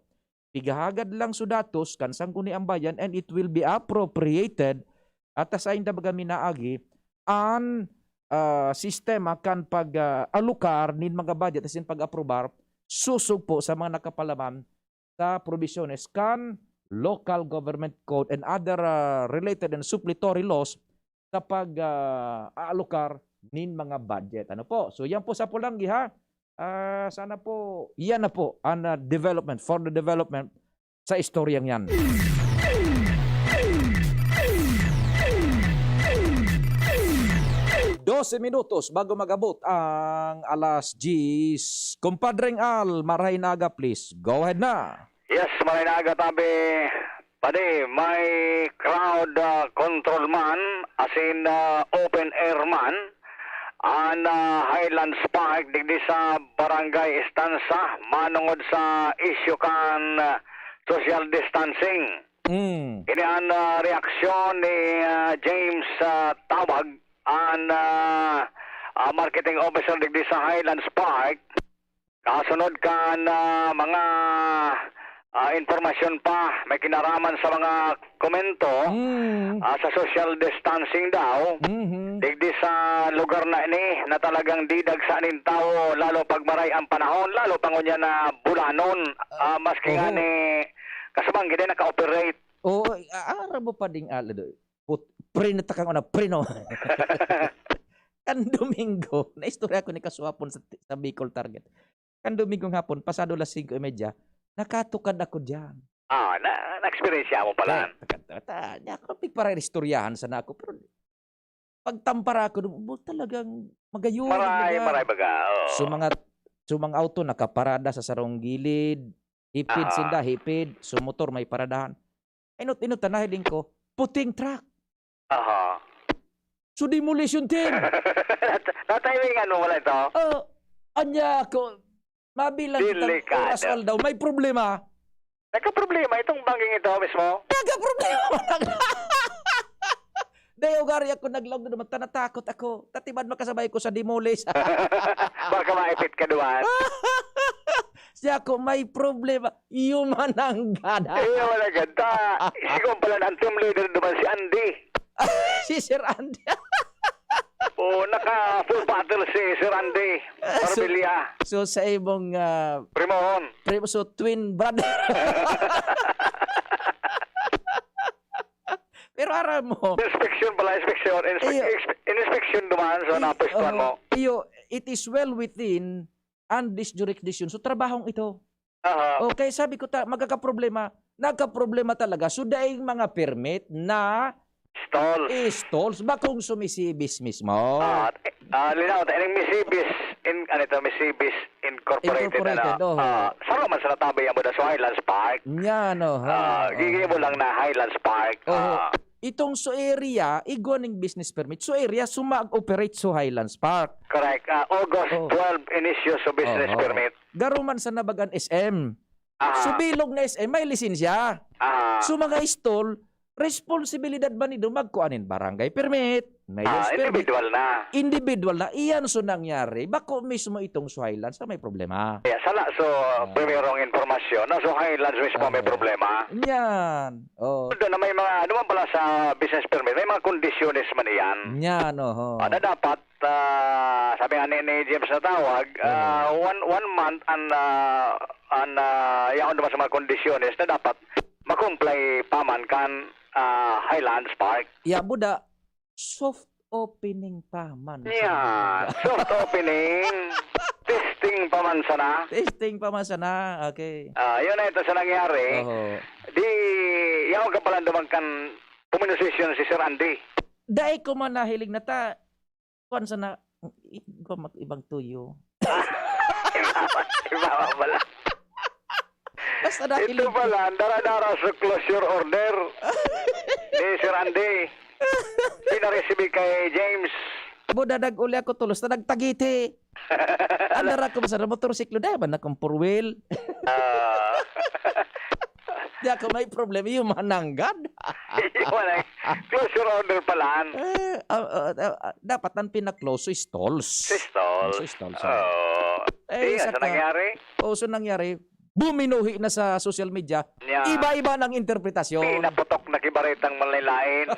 Pighahagad lang su datos kan Sangguniang Bayan and it will be appropriated. At ta sainda baga minaagi an ah, sistema kan pag ah, alokar nin mga budget asin pag-aprobar sosog po sa mga nakapalaman sa probisyones kan Local Government Code and other ah, related and suppletory laws sa pag ah, aalokar nin mga budget. Ano po? So yan po sa Pulanggi, ha. Ah, sana po, yan na po ang ah, development, for the development sa istoryang yan. Dose minutos bago mag-abot ang alas diyes. Kumpadreng Al, maray na aga, please. Go ahead na. Yes, maray na aga, tabi. Padi, may crowd ah, control man, asin ah, open air man, an ah, Highlands Park digdi sa Barangay Estancia manongod sa isyu kan ah, social distancing. Mm. Ini an ah, reaksyon ni ah, James ah, Tawag, an ah, ah, marketing officer digdi sa Highlands Park. Kasunod kan ah, mga ah, impormasyon pa, may kinaraman sa mga komento Mm. ah, sa social distancing daw. Mhm. Digdi sa lugar na ini na talagang di dagsa nin tawo, lalo pag maray ang panahon, lalo pa ngunyan na bulanon. Ah, maski nga Oho. ni kasabang gid naka-operate. Oo, aram mo pa ding ala do. Put, pre na takang una, pre no. Kan Domingo, naistorya ko ni Kaswapon sa, sa Bicol Target. Kan Domingo hapon, pasado las singko y media, nakatukad ako diyan. Ah, na, na-experience mo pala. Kaya, taka, taka, taka, niya ako, pigparaistoryahan sana ako, pero pagtampara ako, bu- talagang magayon. Maray, talaga. Maray baga. Oo. So mga, so mga auto nakaparada sa sarong gilid, hipid Aha. sinda, hipid, so motor may paradahan. Inot-inot na hiding ko, puting truck. Aha. So demolition team. Natimingan mo wala ito? Oh, anya ako, mabilang kitang Delikado. Oras aldaw, may problema. Nagka-problema itong banging ito mismo? Nagka-problema man. Dahil ugari ako naglaog na naman, ta natakot ako. Tatibad makasabay ko sa demolish. Baka maipit ka duman. Siya ko may problema. Iyo mananggad. Eh, wala ganda. Sigon pala ang team leader naman si Andy. Si Sir Andy. Oo, naka full battle si Sir Andy. Ah, so, Marbella. So, sa imong, ah, Primohon. Primo, so, twin brother. Pero aram mo. Inspection pala, inspection. Inspe-, Iyo. Inspe-, inspection duman sa Iyo, napwestuhan mo. Iyo, it is well within and this jurisdiction. So, trabahong ito. Aha. Okay, sabi ko, ta-, magkakaproblema. Nagkaproblema talaga. So, daing mga permit na Stalls. Stalls. Bakong sumisibis mismo. Ah, eh, ah, linaw, ta-, ining Misibis, in, ano ito, Misibis Incorporated, Incorporated, ano? Oo. Ah, saro man sa natabi ang Buda sa Highlands Park. Yan, oh, Ah, ha, gigi oh. mo lang na Highlands Park. Oh, Ah. itong so area, igwa ning business permit. So area, sumag-operate sa Highlands Park. Correct. Ah, August Oh. twelve, inisyu sa business Oo. permit. Garo man sa nabagan S M. Ah. So bilog na S M, may lisensya. Ah. So mga stall, responsibilidad ba nindo magkuha nin barangay permit? May Ah, use permit? individual na. Individual na. Iyan so nangyari. Bako mismo itong sa Highlands na may problema. Kaya sala, so, Ah. primerong impormasyon na sa Highlands mismo may Ah. problema. Yan. Oh. Doon na may mga, ano man pala sa business permit, may mga kondisyones man iyan. Yan, oho. Ah, na dapat, ah, sabi nga ni, ni James na tawag, ah, Oo. one, one month and, ah, and, ah, yaon naman sa mga kondisyones na dapat makomply pa man kan, ah, Highlands Park. Ya, buda, soft opening pa man. Yeah, soft opening. Testing pa man sana. Testing pa man sana. Okay. Ah, yun na ito sa nangyari. Oho. Di, yaon ka pala naman kan puminosisyon si Sir Andy. Dai ko man nahiling na ta, kuwan sana, i-, kuwan mag-, ibang tuyo. Iba, iba pala. Basta nahiling Ito ko. pala, ang dara-dara sa closure order ni Sir Andy. Pinaresibi kay James. Buda, nag-uli ako tulos na nagtagiti. Andara ko sa motorsiklo, dai man akong four wheel. Ah. Di ako may problema, yung mananggad. Yung wala, closure order pala. Eh, ah, ah, ah, ah, dapat ang pinakloso is stalls. Si stalls. Si stalls, ah. Oo. Eh, Di nga, sa saka, nangyari? Oo, so nangyari, buminuhi na sa social media, Nya. iba-iba ng interpretasyon. Pinaputok na kibaretang manlain-lain.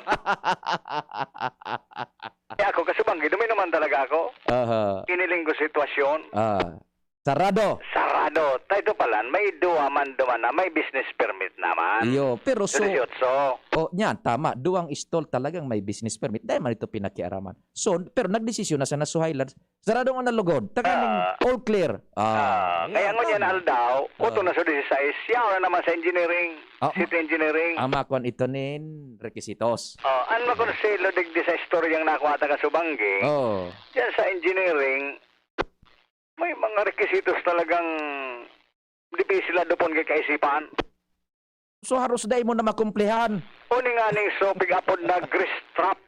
Kaya ako, kasubanggi, duminuman talaga ako. Aha. Iniling ko sitwasyon. Ah. Sarado. Sarado. Ta ito pala, may duwa man duman na may business permit naman. Iyo, pero so, Dieciocho. Oh, yan, tama. Duwang stall talagang may business permit. Dahil man ito pinakiaraman. So, pero nagdesisyon na sana sa Highlands. Sarado nga nalugod. Takaning Ah. all clear. Ah, Ah, kaya yan, ngunyan tama. aldaw, Ah. utong na sa dieciséis, yaon na naman sa engineering, Ah, City ma-, Engineering. ah, makuan ito nin requisitos. Oh, ano ko na si Lodig di sa istoryang nakuha ta kasubanggi? Oh. Diyan sa engineering, may mga requisitos talagang dipisil na dupon kay kaisipan. So, haros dai mo na makumplihan. Uni nga ning so, pig-apod na grease trap.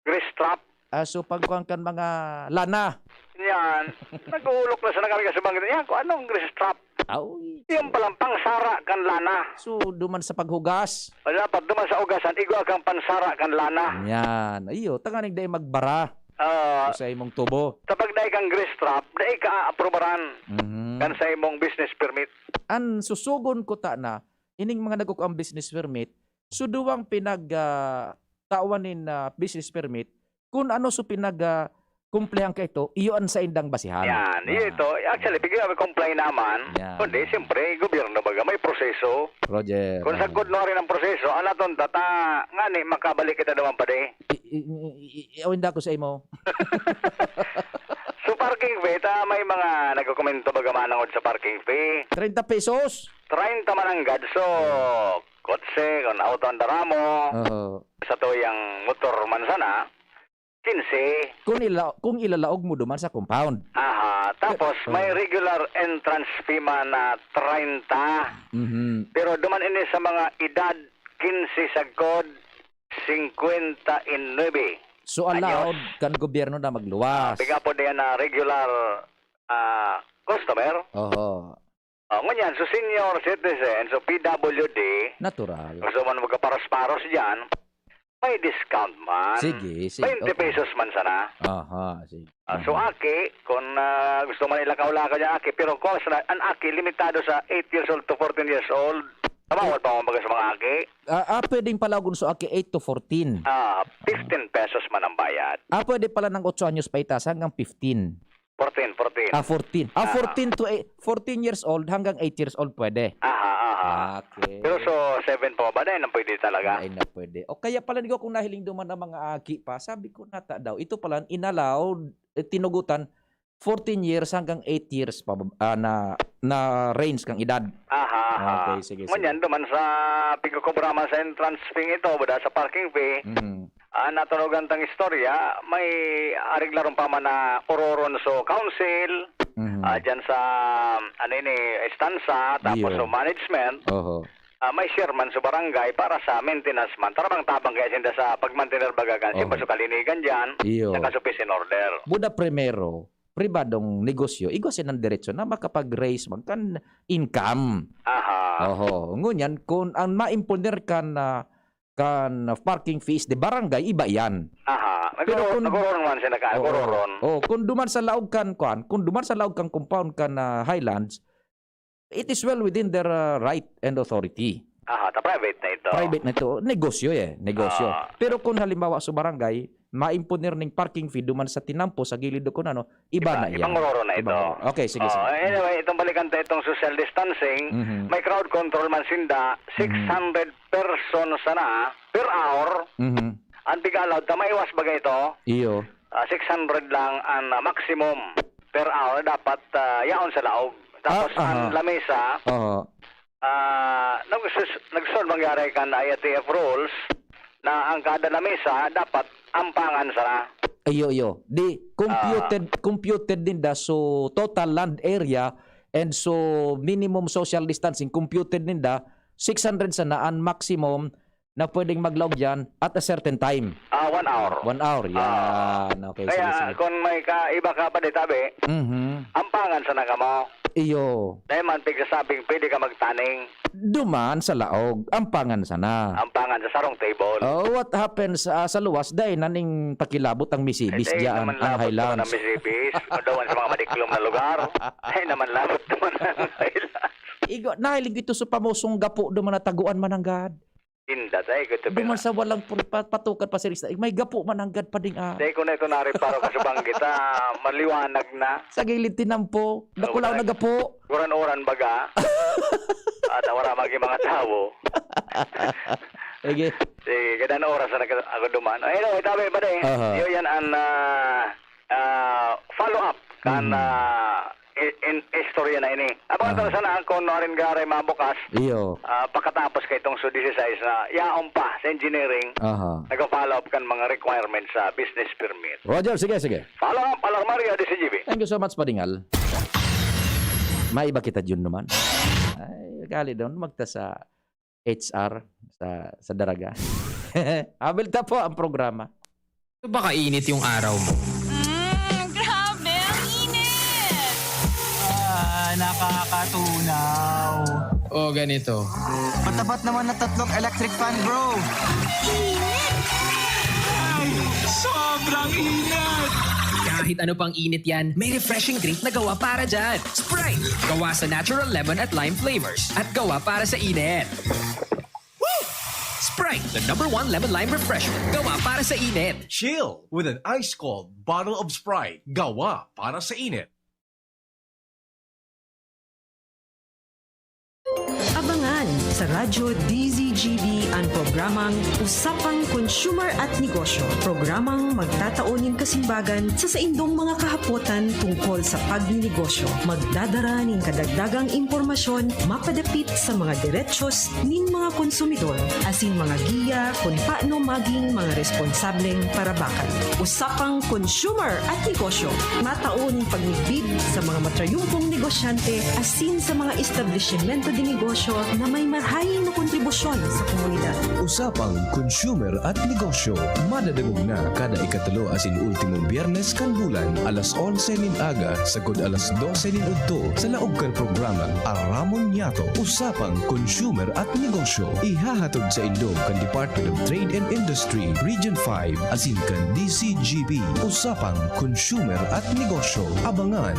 Grease trap. Ah, so, pagkuhan kan mga lana. Yan. Nag-uulok na sa nakarga sa bangkit. Yan, kung anong grease trap. Aw, Yung palang pangsara kan lana. So, duman sa paghugas. O, dapat duman sa ugasan, igwa kang pansara kan lana. Yan. Iyo, tanganing dai magbara. Ah. Sa imong tubo. Kapag dai kang grease trap, dai ka aaprobaran Mhm. kan sa imong business permit. An susugon ko ta na, ining mga nagkukuang business permit, so duwang pinag, ah, tawan nin, ah, business permit, kun ano so pinag, ah, kumplihan ka ito, iyo an saindang basihan. Yan, iyo Ah. ito. Actually, pigil kami comply naman, Yan. kundi siyempre, gobyerno baga may proseso. Roger, Kung ah. sagkod na rin ang proseso, ano itong tata, nga ni, makabalik kita naman pa di. I, i, i, i, i, awin da ko sa imo. So, parking fee, ta may mga nagkokomento baga manangod sa parking fee. Treinta pesos? Treinta mananggad. So, kotse, kung auto ang dara mo, Oo. sa tuyang motor man sana, quince. Kung ila-, kung ilalaog mo duman sa compound. Aha. Tapos, Oo. may regular entrance fee man na treinta. Mhm. Pero duman ini sa mga edad quince sagkod, cincuenta y nueve So, allowed anyos. kan gobyerno na magluwas. Ah, piga po diyan na regular, ah, customer. Oho. Oh, ngunyan, so senior citizen, so P W D, Natural. gusto mo na magkaparos-paros dyan, May discount man. Sige, sige. Twenty pesos man sana. Aha, sige. Ah, so, aki, kung, ah, gusto man ilakaw-lakaw niya, aki, pero kung sana, ang aki, limitado sa eight years old to fourteen years old. Tumawad pa, kumbaga, sa mga aki. Ah, ah, pwedeng palaogon sa aki, eight to fourteen. Ah, fifteen pesos man ang bayad. Ah, pwede pala ng otso anyos paitaas hanggang fifteen. Fourteen, fourteen. Ah, fourteen. Ah, Ah. fourteen to eight, fourteen years old hanggang eight years old pwede. Aha, aha. Ah, okay. Pero so, seven pa ba? Dahil nang pwede talaga. Ay, na pwede. O kaya pala, di ko, kung nahiling duman ng mga aki pa, sabi ko, nata daw, ito pala, inallowed, eh, tinugutan, fourteen years hanggang eight years pa, ah, na, na range kang edad. Aha, aha. Okay, sige, sige. Ngunyan, duman sa pigkukubra man sa entrance fee ito, buda sa parking fee, Mhm. Ah, natunugan tang istorya, may areglaron pa man na ororon so council, Mhm. ah, dyan sa, ano ini, estansa, tapos Iyo. so management, Oho. ah, may share man so barangay para sa maintenance man. Tarabang-tabang kaya sinda sa pagmantener baga kan, Oho. siyempre so kalinigan dyan, Iyo. saka so peace and order. Buda primero, pribadong negosyo, igwa siya ng diretso na makapag-raise man kan income. Aha. Oho. Ngunyan, kung ang maimponer kan, ah, kan parking fees de barangay, iba yan. Aha. Pero Nagkuro-, kung nagkuro naman sila ka, Oo. nagkuro-ron. Oo, kung duman sa laog kan, kuan, kung duman sa laog kan compound kan, ah, Highlands, it is well within their, ah, right and authority. Aha, ta private na ito. Private na ito. Negosyo eh, negosyo. Ah. Pero kung halimbawa sa barangay, maimponer ning parking fee duman sa tinampo, sa gilid o kung ano, iba Iba, na yan. ibang roro na Ibang ito. roro. Okay, sige, Oo, sige. anyway, itong balikan tayo itong social distancing, Mhm. may crowd control man sinda, Mhm. six hundred persons sana per hour. Mhm. Ang tiga-allowed ta, maiwas ba ito? Iyo. Ah, six hundred lang ang, ah, maximum per hour dapat, ah, yaon sa laog. Tapos Ah, ang aha. lamesa, Oo. ah, nagsus-, nagsunod mangyari kan I A T F rules na ang kada lamesa dapat ampangan sana. Iyo, iyo. Di, computed, Ah. computed ninda so total land area and so minimum social distancing, computed ninda, six hundred sana ang maximum na pwedeng maglaog diyan at a certain time. Ah, one hour. One hour, Ah. yan. Okay, Kaya, sige, sige. kung may ka-, iba ka pa di tabi, Mhm. ampangan sana kamo. Iyo. Dahil man, pigsasabing, pwede ka magtaning. Duman sa laog, ampangan sana. Ampangan sa sarong table. Oh, what happens, ah, sa luwas, dahil naning pakilabot ang misibis Eh, dahil dyan, naman ang labot naman Highlands. ang misibis. Madawan sa mga madiklom na lugar. Dahil naman labot naman ang Highlands. Igo, nahiling ito sa pamosong gapo, duman na taguan mananggad. Inda, tay, ito Duman pina- sa walang pur-, pa-, patukan pa si Rista. May gapo mananggad pa ding, ah. Tay, kung na ito nariparo ka sa banggit, ah, maliwanag na. Sa gilid tinampo, dakulaw Okay. na gapo. Uran-uran baga. At wala maging mga tawo. Sige. Sige, kada na oras na nagka-, ako duman. Anyway, tabi pa din. Aha. Yun yan ang, ah, ah, follow-up kan, Mm. ah, i-, in, istorya na ini. Abang Aha. Tara sana ang kung narin garay mabukas, Iyo. ah, pagkatapos kay itong su dieciséis na yaon pa sa engineering, Aha. nag-follow-up kan mga requirements sa business permit. Roger, sige, sige. Follow-up, Alar Maria, D C G B. Thank you so much, Padingal. May iba kita dyan naman. Ay, gali daw, magta sa H R sa, sa Daraga. Abil ta po ang programa. Baka init yung araw mo. Mm, grabe, ang init! Ah, nakakatunaw. O, ganito. Patapat naman na tatlong electric fan, bro. Ay, sobrang init! Kahit ano pang init yan, may refreshing drink na gawa para dyan. Sprite! Gawa sa natural lemon at lime flavors. At gawa para sa init. Woo! Sprite, the number one lemon lime refresher. Gawa para sa init. Chill with an ice cold bottle of Sprite. Gawa para sa init. Abangan sa Radyo D Z G B ang programang Usapang Consumer at Negosyo. Programang magtatao nin kasimbagan sa saindong mga kahapotan tungkol sa pagninegosyo. Magdadara nin kadagdagang impormasyon mapadapit sa mga derechos nin mga konsumidor, asin mga giya kun paano maging mga responsableng parabakan. Usapang Consumer at Negosyo, matao nin pagmidbid sa mga matrayumpong negosyante asin sa mga establisimento de negosyo na May marahay na kontribusyon sa komunidad. Usapang Consumer at Negosyo. Madadangog na kada ikatulo asin ultimong Biyernes kan bulan, alas onse nin aga sagkod alas dose nin udto, sa laog kan programang Aramon Niyato, Usapang Consumer at Negosyo. Ihahatod saindo kan Department of Trade and Industry, Region five, asin kan D C G B. Usapang Consumer at Negosyo. Abangan!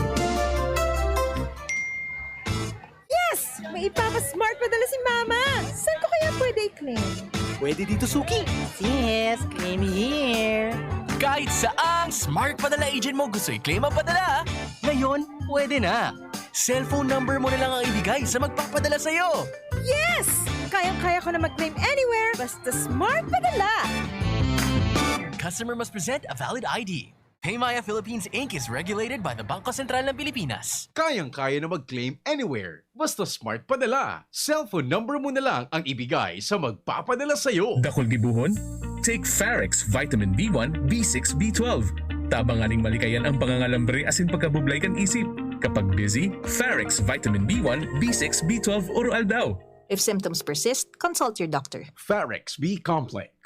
Yes! May ipapa-smart padala si Mama! Saan ko kaya pwede i-claim? Pwede dito, Suki. Yes, claim here. Kahit saang smart padala agent mo gusto i-claim ang padala, ngayon, pwede na. Cellphone number mo na lang ang ibigay sa magpapadala sa'yo. Yes! Kayang-kaya ko na mag-claim anywhere, basta smart padala! Customer must present a valid I D. Paymaya Philippines Inc is regulated by the Bangko Sentral ng Pilipinas. Kayang-kaya na mag-claim anywhere. Basta smart padala. Cellphone number mo na lang ang ibigay sa magpapadala sa'yo. Dakul gibohon? Take Farex Vitamin B one, B six, B twelve. Tabangan ning malikayan ang pangangalambre asin pagkabublay kan isip. Kapag busy, Farex Vitamin B one, B six, B twelve oro-aldaw. If symptoms persist, consult your doctor. Farex B Complex.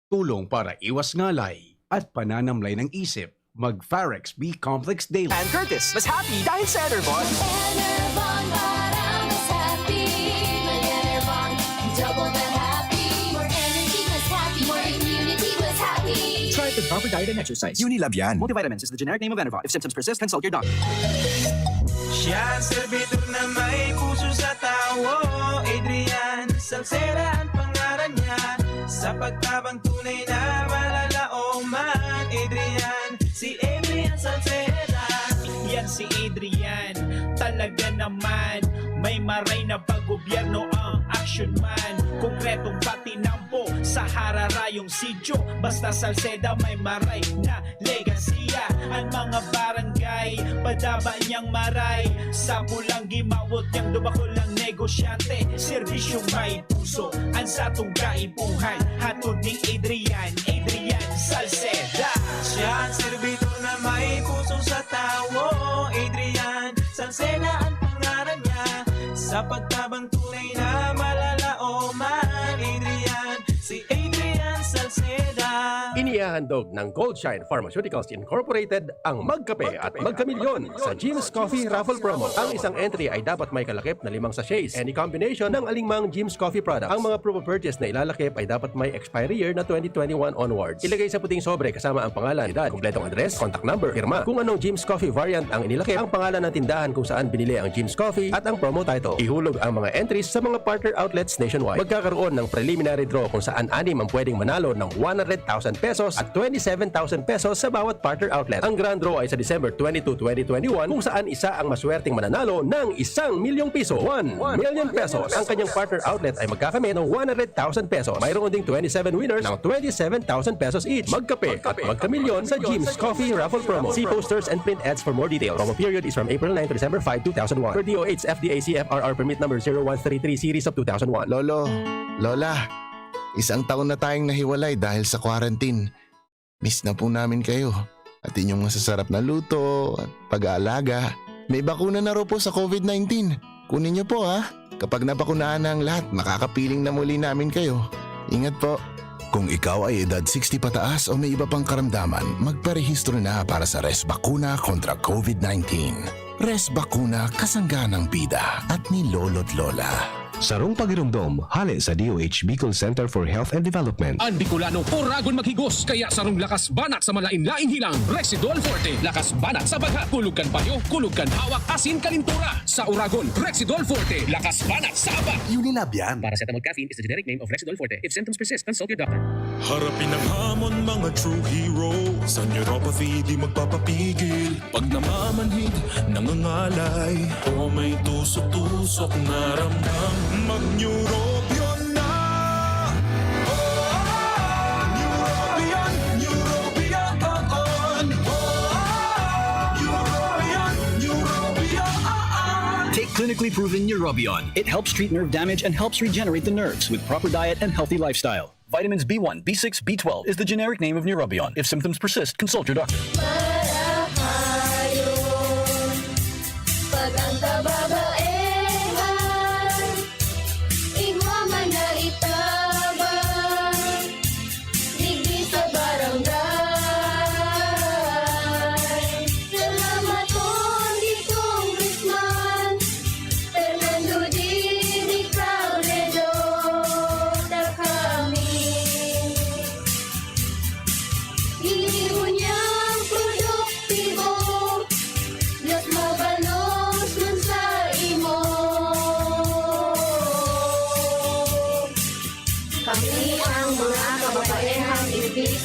Tulong para iwas ngalay at pananamlay ng isip. Mag Farex B Complex Daily. And Curtis, mas happy dahil sa Enervon. Enervon para mas happy. May Enervon, double the happy. More energy, mas happy. More immunity, mas happy. Try it with proper diet and exercise. Unilab yan. Multivitamins is the generic name of Enervon. If symptoms persist, consult your doctor. Siya ang servidor na may puso sa tawo. Adrian Salceda ang pangalan niya. Sa pagtabang tunay na malalaoman. Adrian, si Adrian Salceda. Yan si Adrian, talaga naman. May maray na paggobyerno ang action man. Konkretong patinampo sa hararayong sityo. Basta Salceda may maray na legasiya. Ang mga barangay, padaba niyang maray. Sa pulang gimawot niyang dumakol ang negosyante. Serbisyong may puso, ang satong kaipuhan. Hatod ning Adrian, Adrian Salceda. Siya ang servidor na may puso sa tawo. Adrian Salceda ang pangalan niya. Sa pagtabang tunay na malalaoman. Adrian, si Adrian Salceda. Inihahandog ng Goldshine Pharmaceuticals Incorporated ang Magkape at Magkamilyon sa Jim's Coffee Raffle Promo. Ang isang entry ay dapat may kalakip na limang sachets, any combination ng alingmang Jim's Coffee product. Ang mga promo purchase na ilalakip ay dapat may expiry year na twenty twenty-one onwards. Ilagay sa puting sobre kasama ang pangalan, edad, kompletong address, contact number, pirma. Kung anong Jim's Coffee variant ang inilakip, ang pangalan ng tindahan kung saan binili ang Jim's Coffee at ang promo title. Ihulog ang mga entries sa mga partner outlets nationwide. Magkakaroon ng preliminary draw kung saan anim ang pwedeng manalo ng one hundred thousand pesos at twenty-seven thousand pesos sa bawat partner outlet. Ang grand draw ay sa December twenty-two, twenty twenty-one, kung saan isa ang maswerteng mananalo ng isang milyong piso, one million pesos. Ang kanyang partner outlet ay magkakamit ng one hundred thousand pesos. Mayroon ding twenty-seven winners ng twenty-seven thousand pesos each. Magkape at magkamilyon sa Jim's Coffee Raffle Promo. See posters and print ads for more details. Promo period is from April nine to December five, two thousand one. Per D O H F D A C F R R permit number zero one three three series of two thousand one. Lolo, Lola, isang taon na tayong nahiwalay dahil sa quarantine. Miss na po namin kayo at inyong masasarap na luto at pag-aalaga. May bakuna na raw po sa COVID nineteen. Kunin niyo po, ha. Kapag nabakunahan na ang lahat, makakapiling na muli namin kayo. Ingat po. Kung ikaw ay edad sixty pataas o may iba pang karamdaman, magparehistro na para sa Res Bakuna kontra COVID nineteen. Res Bakuna, kasangga ng bida at ni Lolo't Lola. Sarong pagiromdom, hale sa D O H Bicol Center for Health and Development. An Bicolano, oragon maghigos, kaya sarong lakas banat sa malain-laing hilang, Rexidol Forte. Lakas banat sa bagha, kulog kan payo, kulog kan hawak, asin kalintura. Sa oragon, Rexidol Forte. Lakas banat sa aba. Unilab yan. Paracetamol caffeine is the generic name of Rexidol Forte. If symptoms persist, consult your doctor. Harapin ang hamon, mga true hero. Sa neuropathy, di magpapapigil. Pag namamanhid, nangangalay, o may tusok-tusok na ramdam, mag-Neurobion na! Oh, Neurobion, Neurobion, oh, oh. Oh, Neurobion, Neurobion, oh, oh. Take clinically proven Neurobion. It helps treat nerve damage and helps regenerate the nerves with proper diet and healthy lifestyle. Vitamins B one, B six, B twelve is the generic name of Neurobion. If symptoms persist, consult your doctor. Marahayon pag ang kababaehan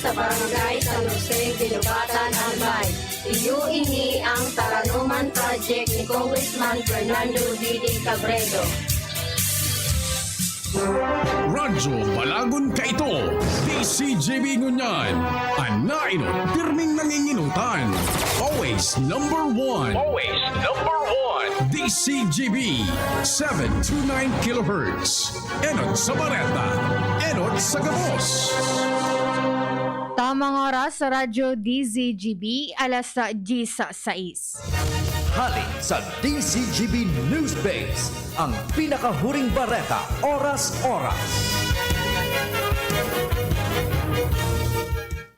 sa Barangay San Jose, Guinobatan, Albay. Iyo ini ang Taranuman Project ni Congressman Fernando Didi Cabredo. Radyo Balagon kaito, D C G B ngunyan. An nainot, pirming nanginginutan. Always number one. Always number one. D C G B, seven two nine kilohertz. Enot sa bareta, enot sa gabos. Tamang oras sa Radyo D Z G B, alas diyes sais. Hali sa D Z G B Newsbase, ang pinakahuring bareta, oras-oras.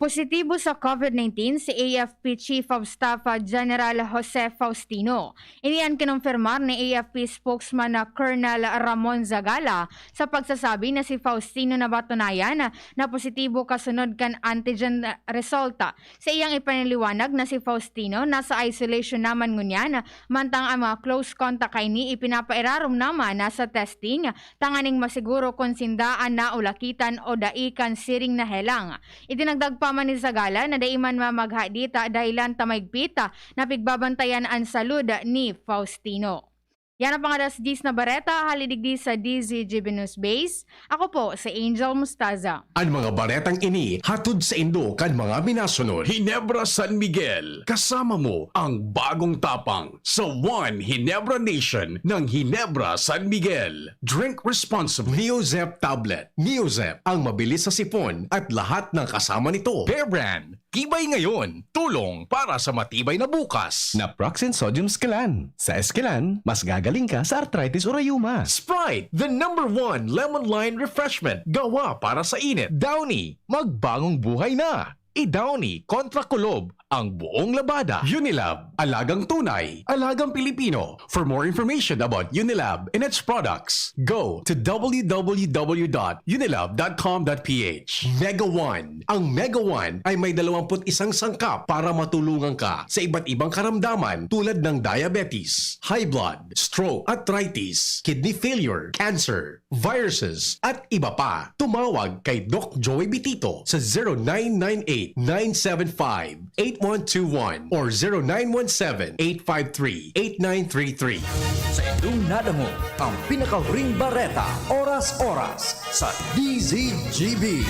Positibo sa COVID nineteen si A F P Chief of Staff General Jose Faustino. Ini an kinumpirmar ni A F P spokesman na Colonel Ramon Zagala sa pagsasabi na si Faustino napatunayan na positibo kasunod kan antigen result. Sa iyang ipaniliwanag na si Faustino nasa isolation naman ngunyan, mantang ang mga close contact kaini ipinapairarom naman na sa testing tanganing masiguro kun sinda an naulakitan o dai kan siring na helang. Idinagdag pa man ni Zagala na dai man mamaghadita dahilan ta maigpit na pigbabantayan an salud ni Faustino. Yan ang pangadas dis na bareta, hali digdi sa D Z G B News Base. Ako po si Angel Mustaza. An mga baretang ini hatod saindo kan mga minasunod: Ginebra San Miguel, kasama mo ang bagong tapang sa One Ginebra Nation ng Ginebra San Miguel. Drink responsibly. Neozep tablet. Neozep, ang mabilis sa sipon at lahat ng kasama nito. Bear Brand, tibay ngayon, tulong para sa matibay na bukas. Naproxen Sodium Esquilan. Sa Esquilan, mas gagaling ka sa arthritis o rayuma. Sprite, the number one lemon lime refreshment, gawa para sa init. Downy, magbangong buhay na. I-Downy kontra kulob ang buong labada. Unilab, alagang tunay, alagang Pilipino. For more information about Unilab and its products, go to w w w dot unilab dot com dot p h. Mega One. Ang Mega One ay may dalawampu't isang sangkap para matulungan ka sa iba't ibang karamdaman tulad ng diabetes, high blood, stroke, arthritis, kidney failure, cancer, viruses, at iba pa. Tumawag kay Doc Joey Bitito sa zero nine nine eight, nine seven five, eight one two one or zero nine one seven, eight five three, eight nine three three. Sa indong nadangog ang pinakahuring bareta, oras-oras sa D Z G B.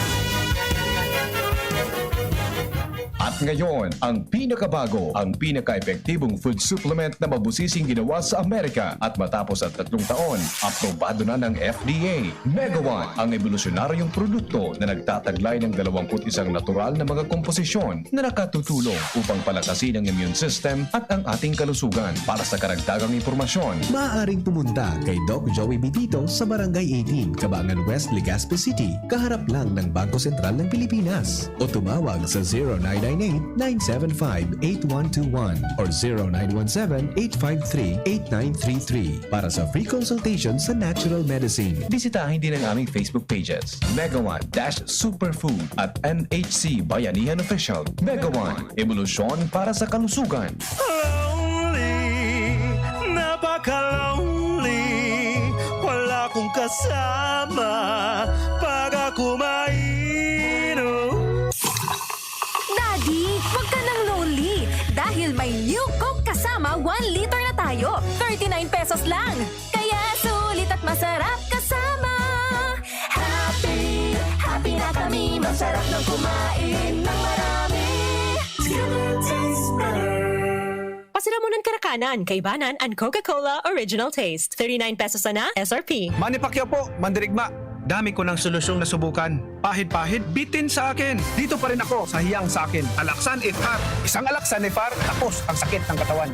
At ngayon, ang pinakabago, ang pinaka-epektibong food supplement na mabusising ginawa sa Amerika at matapos ang tatlong taon, aprobado na ng F D A. Mega One, ang ebolusyonaryong produkto na nagtataglay ng dalawampu't isang natural na mga komposisyon na nakatutulong upang palakasin ang immune system at ang ating kalusugan. Para sa karagdagang impormasyon, Maaaring pumunta kay Doc Joey Bitito sa Barangay eighteen, Cabangan West, Legazpi City, kaharap lang ng Bangko Sentral ng Pilipinas. O tumawag sa zero nine nine eight, nine seven five, eight one two one or zero nine one seven, eight five three, eight nine three three para sa free consultation sa natural medicine. Bisitahin din ang aming Facebook pages, Mega One dash Superfood at N H C Bayanihan Official. Mega One, ebolusyon para sa kalusugan. Lonely, napaka-lonely. Wala kong kasama pag ako mainom. Daddy, wag ka nang lonely dahil may New Coke kasama one liter na tayo. Thirty-nine pesos lang. Kaya sulit at masarap kasama. Happy, happy na kami. Masarap nang kumain ng marami. Together tastes better. Pasiramunan karakanan, kaibanan an Coca-Cola Original Taste. Thirty-nine pesos sana S R P. Manny Pacquiao po, mandirigma. Dami ko ng solusyong nasubukan. Pahid-pahid, bitin sa akin. Dito pa rin ako sa hiyang sa akin. Alaxan F R. Isang Alaxan F R, tapos ang sakit ng katawan.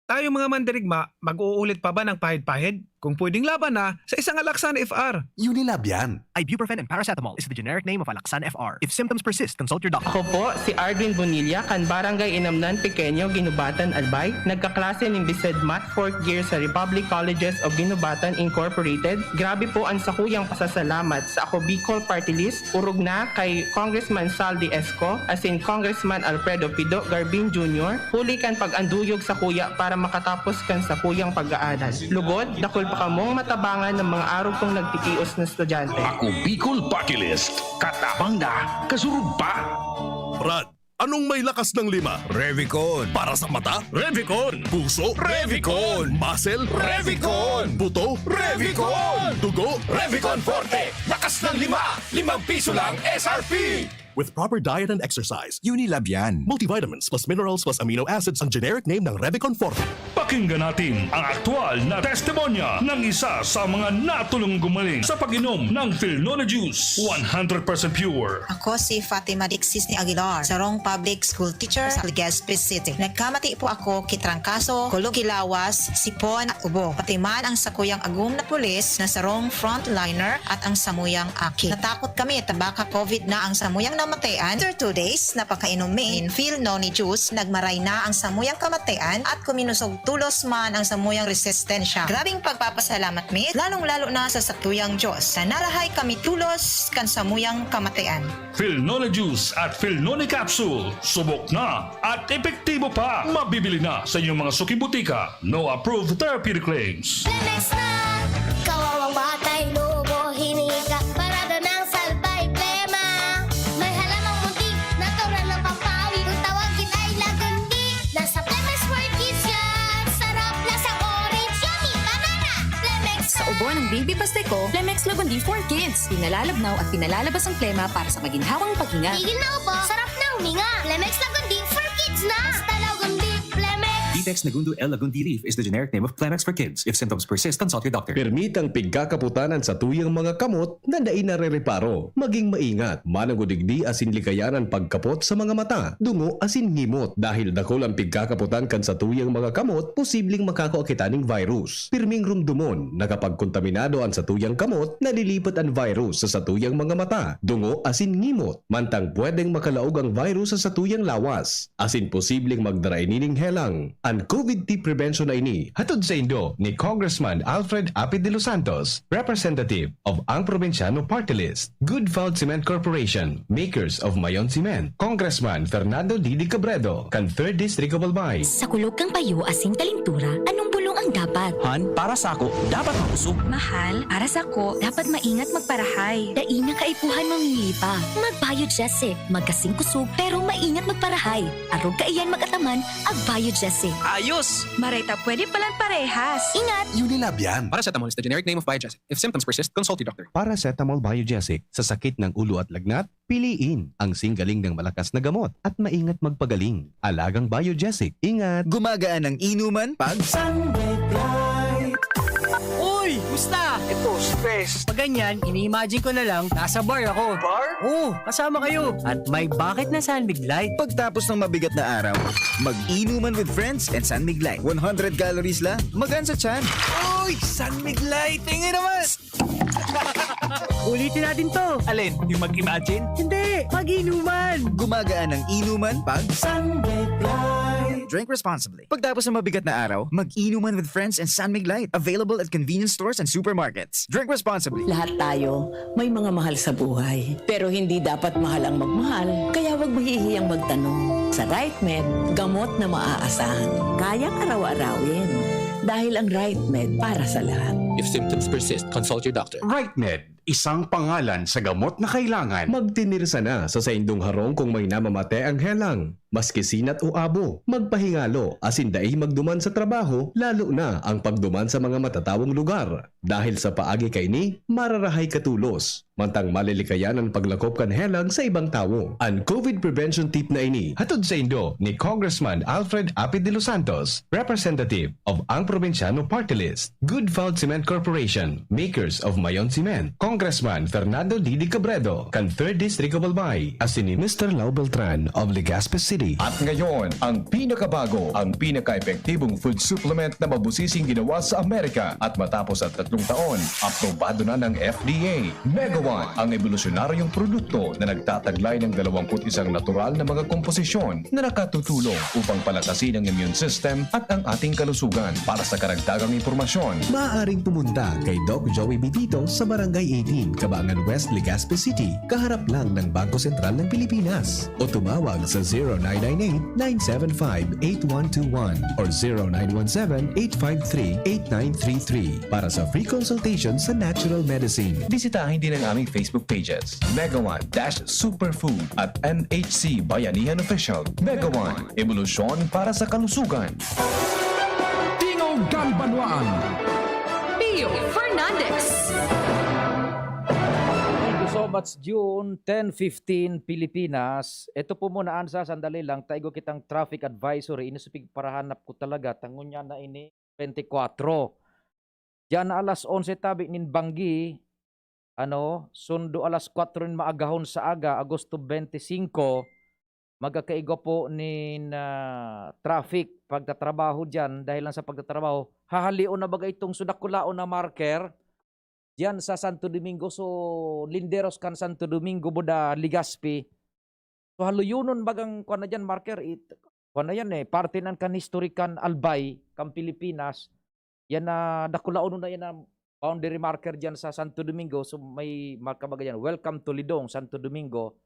Tayo mga mandirigma, mag-uulit pa ba ng pahid-pahid? Kung pwedeng laban na, sa isang Alaxan F R. Unilab yan. Ibuprofen and paracetamol is the generic name of Alaxan F R. If symptoms persist, consult your doctor. Ako po si Arvin Bonilla, kan Barangay Inamnan Pequeño, Guinobatan, Albay. Nagkaklase nin BSED Math fourth year sa Republic Colleges of Guinobatan Incorporated. Grabe po ang sakuyang pasasalamat sa Ako Bicol Party List, orog na kay Congressman Saldi Esco, asin Congressman Alfredo Pido Garbin Junior, huli kan pag-anduyog sakuya para makatapos kan sakuyang pag-aaral. Lugod, dakul pa kamong matabangan ng mga arog kong nagtitios na estudyante. Ako Bicol Party List. Katabang na, kasurog pa. Brad, anong may lakas ng lima? Revicon. Para sa mata? Revicon. Puso? Revicon. Muscle? Revicon. Buto? Revicon. Dugo? Revicon Forte. Lakas ng lima. Limang piso lang S R P. With proper diet and exercise, Unilab yan. Multivitamins plus minerals plus amino acids ang generic name ng Revicon Forte. Pakinggan natin ang aktual na testimonya ng isa sa mga natulong gumaling sa pag-inom ng Filnone Juice. One hundred percent pure. Ako si Fatima Dixis ni Aguilar, sarong public school teacher sa Legazpi City. Nagkamati po ako ki trangkaso, kulog ki lawas, sipon at ubo. Pati man ang sakuyang agom na pulis na sarong frontliner at ang samuyang aki. Natakot kami ta baka COVID na ang samuyang namatayan. After two days na pagkainom mi nin Filnone Juice, nagmaray na ang samuyang kamatayan at kuminusog tulos man ang samuyang resistensya. Grabing pagpapasalamat mi, lalong-lalo na sa satuyang Diyos na narahay kami tulos kan samuyang kamatayan. Filnone Juice at Filnone Capsule. Subok na at epektibo pa. Mabibili na sa inyong mga suking butika. No approved therapeutic claims. Lemex na! Kawawang batay, lobo, hiningi ka. Parada ng salbay, plema. May halamang muntik, natural na pampawi. Kung tawagin ay lagundi. Nasa Lemex for Kids yan. Sarap, lasang orange, yummy, banana. Lemex Sa ubo ng baby pastay ko, Lemex Lagundi for Kids. Pinalalabnaw at pinalalabas ang plema para sa maginhawang paghinga. Tigil na ubo, sarap na huminga. Lemex Lagundi for Kids na. Basta Lagundi, Lemex. Vitex Nagundo L Lagundi Leaf is the generic name of Clemex for Kids. If symptoms persist, consult your doctor. Permitang pigkakaputan an satuyang mga kamot na dai narereparo. Maging maingat, mananggod digdi asin likayan an pagkapot sa mga mata, dungo asin ngimot. Dahil dakul an pigkakaputan kan satuyang mga kamot, posibleng makakua kita ning virus. Pirming rumdomon na kapag kontaminado an satuyang kamot, nalilipat an virus sa satuyang mga mata, dungo asin ngimot. Mantang pwedeng makalaog ang virus sa satuyang lawas, asin posibleng magdara ini ning helang. An COVID T prevention na ini hatod saindo ni Congressman Alfred Apid de los Santos, representative of Ang Probinsyano Party List, Good Found Cement Corporation, makers of Mayon Cement, Congressman Fernando Didi Cabredo, kan Third District of Albay. Sa kulog kan payo asin kalintura, anong bulong ang dapat? Han, para sako, dapat makusog. Mahal, para sako, dapat maingat magparahay. Dai na kaipuhan mamili pa. Mag-Biogesic. Magkasing kusog, pero maingat magparahay. Arog kaiyan mag-ataman, ag-Biogesic. Ayos! Maray ta pwede palan parehas. Ingat! Unilab yan. Paracetamol is the generic name of Biogesic. If symptoms persist, consult your doctor. Paracetamol Biogesic sa sakit ng ulo at lagnat, piliin ang singgaling ng malakas na gamot at maingat magpagaling. Alagang Biogesic, ingat! Gumagaan ang inuman pag Uy! Musta? Ito, si Pes. Pag ganyan, ini-imagine ko na lang, nasa bar ako. Bar? Oo, kasama kayo. At may bakit na San Mig Light. Pagtapos ng mabigat na araw, mag-inuman with friends and San Mig Light. One hundred calories lang, magaan sa tiyan. Uy! San Mig Light! Tingin naman! Ulitin natin to. Alin? Yung mag-imagine? Hindi! Mag-inuman! Gumagaan ang inuman pag San Mig Light. Drink responsibly. Pagtapos ng mabigat na araw, mag-inuman with friends and San Mig Light. Available at convenience stores and supermarkets. Drink responsibly. Lahat tayo may mga mahal sa buhay. Pero hindi dapat mahal ang magmahal, kaya huwag mahihiyang magtanong. Sa RightMed, gamot na maaasahan. Kayang araw-arawin. Dahil ang RightMed para sa lahat. If symptoms persist, consult your doctor. RightMed, isang pangalan sa gamot na kailangan. Magtinirsa na sa saindong harong kung may namamate ang helang. Maski sinat o abo, magpahingalo asin dai magduman sa trabaho, lalo na ang pagduman sa mga matatawong lugar. Dahil sa paagi kaini, mararahay ka tolos. Mantang malilikayan an paglakop kan helang sa ibang tawo. An COVID prevention tip na ini hatod saindo ni Congressman Alfred Apid de los Santos, representative of Ang Probinsyano Party List, Good Found Cement Corporation, makers of Mayon Cement, Congressman Fernando Didi Cabredo, kan Third District of Albay, asin ni Mister Lau Beltran of Legazpi City. At ngayon, ang pinakabago, ang pinaka-epektibong food supplement na mabusising ginawa sa Amerika at matapos ang tatlong taon, aprobado na ng F D A. Mega One, ang ebolusyonaryong produkto na nagtataglay ng dalawampu't isang natural na mga komposisyon na nakatutulong upang palakasin ang immune system at ang ating kalusugan. Para sa karagdagang impormasyon, Maaaring pumunta kay Doc Joey Bibito sa Barangay eighteen, Cabangan West, Legazpi City, kaharap lang ng Bangko Sentral ng Pilipinas. O tumawag sa zero nine nine eight, nine seven five, eight one two one or zero nine one seven, eight five three, eight nine three three para sa free consultation sa natural medicine. Bisitahin din ang aming Facebook pages, Mega One dash Superfood at M H C Bayanihan Official. Mega One, ebolusyon para sa kalusugan. Tingog kan Banwaan. Pio Fernandez. Thank you so much, June ten fifteen, Pilipinas. Ito po muna, Ansa, sandali lang. Taigo kitang traffic advisory. Ini sa pigparahanap ko talaga. Tangon niya na ini, twenty-four. Diyan na alas onse tabi nin banggi, ano, sundo alas kwatro nin maagahon sa aga, Agosto twenty-five, magkakaigwa po nin, ah, traffic pagtatrabaho diyan. Dahil lang sa pagtatrabaho, hahalion na baga itong sudakulaon na marker diyan sa Santo Domingo. So, linderos kan Santo Domingo, Boda, Legazpi. So, haluyonon bagang kuwan na diyan, marker. It, kuwan na yan eh, parte nan kan historikan Albay, kan Pilipinas. Yan na, dakulaon na yan na boundary marker diyan sa Santo Domingo. So, may marka baga diyan, "Welcome to Lidong, Santo Domingo."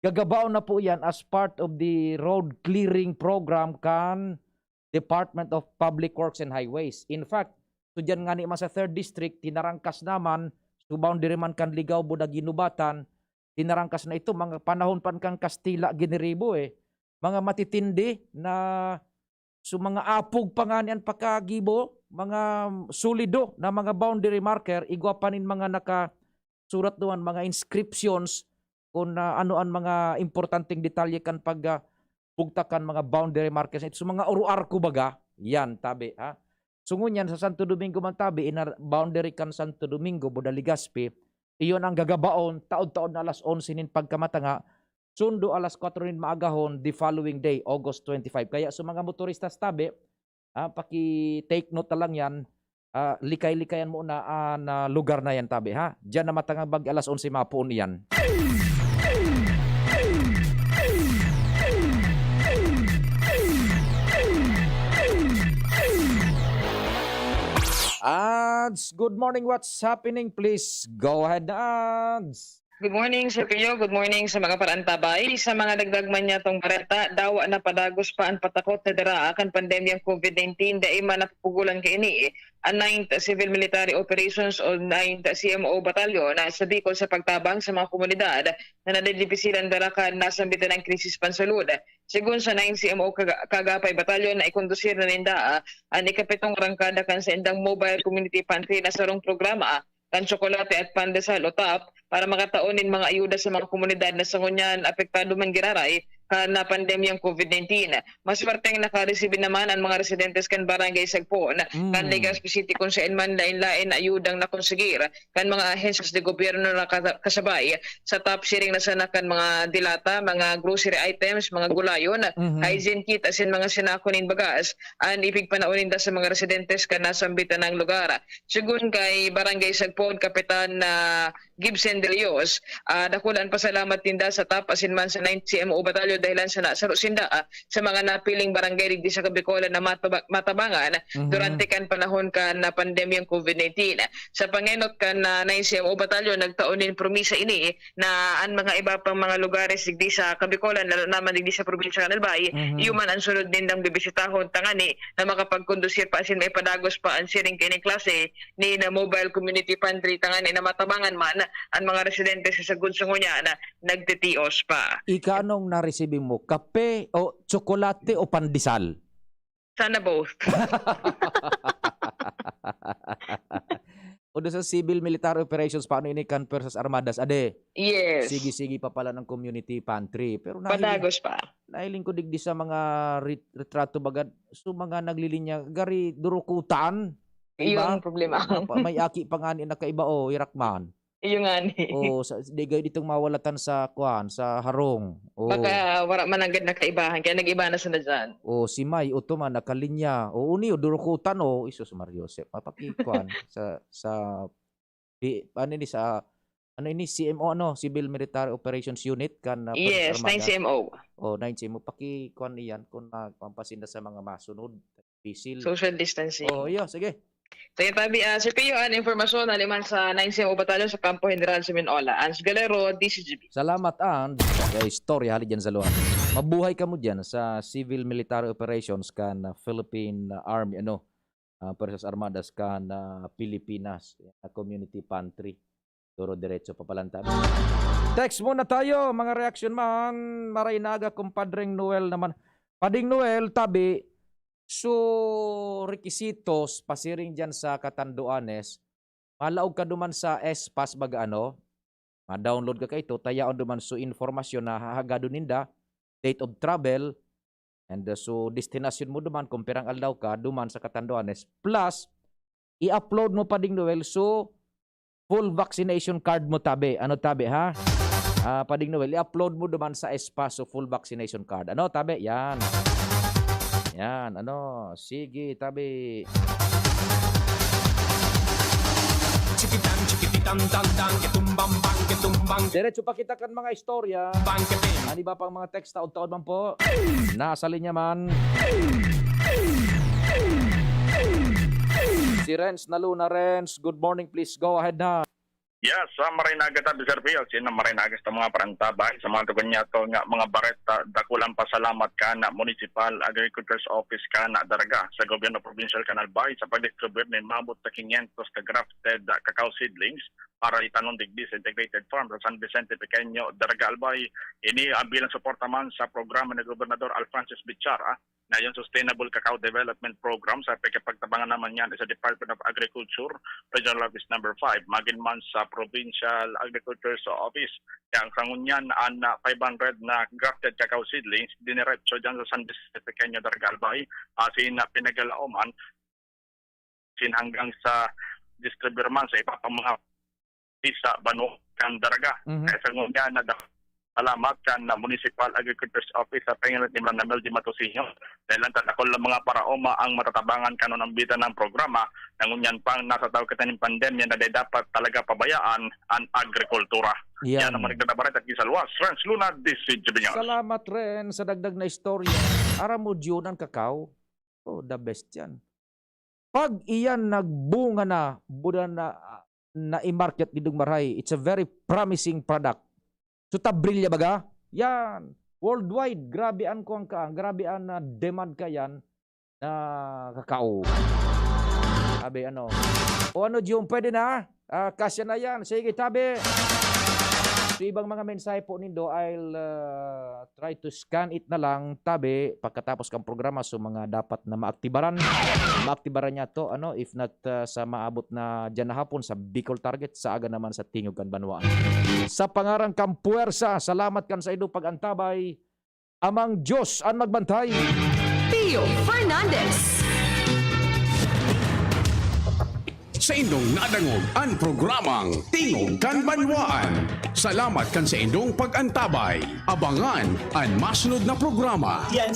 Gagabaon na po yan as part of the road clearing program kan Department of Public Works and Highways. In fact, so diyan ngani man sa third District, tinarangkas naman, so boundary man kan Ligao, Boda, Guinobatan, tinarangkas na ito, mga panahon pan kan Kastila, giniribo eh. Mga matitindi na, so mga apog pa ngani an pakagibo, mga solido na mga boundary marker, igwa pa nin mga nakasurat duman, mga inscriptions, kung, ah, ano an mga importanteng detalye kan pag, ah, bugtak kan mga boundary markers na ito. So, mga oro-arko baga, yan, tabi, ha? So, ngunyan, sa Santo Domingo man tabi, ina-, boundary kan Santo Domingo, Boda, Legazpi, iyon ang gagabaon, taod-taod na alas onse nin pagkamatanga, sundo alas kwatro nin maagahon the following day, August twenty-five. Kaya sa mga motoristas tabi, ah, paki-take note na lang yan, ah, likay-likayan mo na an, ah, lugar na yan tabi, ha? Diyan na matangabag alas onse mapuon iyan. Ads, good morning. What's happening? Please go ahead, Ads. Good morning, Sir Pio. Good morning sa mga paraantabay. Sa mga dagdag man niyatong bareta, dawa na padagos pa an patakot na dara kan pandemyang COVID nineteen, dai man napupugolan kaini an ninth Civil Military Operations o ninth C M O Battalion na sa Bicol sa pagtabang sa mga komunidad na nadidipisilan dara kan nasambitan ng krisis pansalud. Segun sa ninth C M O Kaga-, Cagapay Battalion, na ikondusir na ninda, ah, an ikapitong rangkada kan saindang Mobile Community Pantry na sarong programa kan tsokolate at pandesal o TAP para makatao nin mga ayuda sa mga komunidad na sa ngunyan apektado man giraray kan na pandemyang COVID nineteen. Maswerteng nakaresibi naman an mga residentes kan Barangay Sagpon, kan Mm. Legazpi City, kun saen man lain-lain na ayudang nakonsegir kan mga ahensyas de gobyerno na kasa-, kasabay sa TAP, siring na sana kan mga delata, mga grocery items, mga gulayon, Mhm. hygiene kit, asin mga sinako nin bagas, an ipigpanao ninda sa mga residentes kan nasambitan na lugar. Segun kay Barangay Sagpon Kapitan na Gibson de Rios, ah, dakula an pasalamat ninda sa TAP asin man sa ninth C M O Battalion dahilan sana saro sinda, ah, sa mga napiling barangay digdi sa Kabikolan na mataba-, matabangan Mhm. durante kan panahon kan, ah, pandemyang COVID nineteen. Sa pangenot kan, ah, ninth C M O Battalion, nagtao nin promisa ini na an mga iba pang mga lugares digdi sa Kabikolan, lalo naman digdi sa probinsya kan Albay, Mhm. iyo man an sunod nindang bibisitahon tangani na makapagkondusir pa asin maipadagos pa an siring kaining klase ni na Mobile Community Pantry tangani na matabangan man an mga residente sa sagkod sa ngunyan na nagtitios pa. Ika, anong naresibi mo? Kape o tsokolate o pandesal? Sana both. O doon sa civil military operations, paano ini kan Puwersas Armadas? Ade, Yes. sige-sige pa pala ng community pantry. Pero nahiling, Padagos pa. nahiling ko digdi sa mga rit-, retrato bagad, so mga naglilinya, gari durukutan. Diba? Yung problema. Napa-, may aki pa nga ni nakaiba, oh, hirak man. Iyo nga ni. Oh, sa, di gayud itong mawalatan sa, kwan, sa harong. Oh. Baka wala man nanggad nakaibahan, kaya nag-iba na sila dyan. Oh, si May, Oto man, nakalinya. Oh, uni, oh, durukutan, oh. Isus Maria Joseph. Mapakikwan sa, sa, di, ano ni, sa, ano ini, C M O, ano, Civil Military Operations Unit, kan, uh, Yes, Armadas. nine C M O. Oh, nine C M O. Pakikwan iyan kung na, pampasinda sa mga masunod. Pisil. Social distancing. Oh, iyo, sige. Sige, tabi, ah, Sir Pio, an impormasyon na liman sa nine C M O Batalyon sa Kampo General sa Minola. Ans Galero, D C G B. Salamat, Ans. Kaya istorya, hali dyan sa luwan. Mabuhay kamo diyan sa civil military operations kan, ah, Philippine Army, ano, ah, Fuerzas Armadas kan, ah, Pilipinas, ah, community pantry. Duro diretso pa palan tabi. Text muna tayo, mga reaksyon man. Maray na aga, kumpadreng Noel naman. Pading Noel, tabi, so, requisitos, pasiring diyan sa Catanduanes, malaog ka duman sa S-Pass baga, ano, ma-download ka kaito, tayaon duman so informasyon na hahagadon ninda, date of travel, and, uh, so destinasyon mo duman, kung pirang aldaw ka duman sa Catanduanes, plus i-upload mo, Pading Noel, so full vaccination card mo, tabi. Ano, tabi, ha? Ah, Pading Noel, i-upload mo duman sa S-Pass, so full vaccination card. Ano, tabi? Yan. Yan, ano, sige, tabi. Chikitang, chikititang, tang, tang, kitumbang, bang, kitumbang, Diretso pa kita kan mga istorya. Bang, kiting. An iba pang mga text, taod-taod man po. Nasa linya man. Si Renz na Luna. Renz, good morning. Please go ahead na. Yes, sa Marinaga tabi, Sir Pio, sino Marinaga sa mga parantabay, sa mga tugon niya to nga mga bareta, dakulang pasalamat ka na Municipal Agriculture's Office ka na Daraga sa Gobyerno Provincial kan Albay sa pagdistribuyar nin maabot sa quinientos ka grafted, ah, cacao seedlings para itanom digdi sa Integrated Farm sa San Vicente Pequeño, Daraga, Albay. Ini ang bilang suporta man sa programa ni Gobernador Alfrances Bichara na yung Sustainable Cacao Development Program sa pagkapagtabangan naman yan sa Department of Agriculture, Regional Office Number five, magin man sa Provincial Agriculture's Office. Kaya ang sangunyan, an, ah, five hundred na grafted cacao seedlings, diniretso dyan sa San Vicente Pequeño, Daraga, Albay, asin na pinagalaoman, sin hanggang sa distributor man sa iba pang mga sa banwa kan Daraga. Mhm. Kaya sangunyan na da-, salamat kan na Municipal Agriculture's Office sa pangalan ni Manang Mel Di Matosinho. Dahil ang tatakol ng mga paraoma ang matatabangan kanon ang bida ng programa, na ngunyan pang nasa tao kita ng pandemya na di dapat talaga pabayaan ang agrikultura. Yan. Yan ang mga nagdadabarat at gisalwas. Renz Luna, D C G B News. Salamat, Renz, sa dagdag na istorya. Aram mo, Jun, ang cacao. Oh, the best yan. Pag iyan nagbunga na, buda na, na i-market ni Dong Maray, it's a very promising product. So, tabrilya baga? Yan. Worldwide, grabe an kuwan ka, grabe an, ah, demand ka yan na cacao. Sabi, ano, o ano, Jun, pwede na? Ah, kasya na yan. Sige, tabi. So, ibang mga mensahe po nindo, I'll, ah, try to scan it na lang, tabi, pagkatapos kang programa. So, mga dapat na maaktibaran, maaktibaran niya to, ano, if not, ah, sa maabot na dyan na hapon sa Bicol Target, sa aga naman sa Tingog kan Banwaan. Sa pangaran kan puwersa, salamat kan saindo pag-antabay. Amang Diyos an magbantay. Pio Fernandez. Saindong nadangog an programang Tingog kan Banwaan. Salamat kan saindong pag-antabay. Abangan an masunod na programa. Yan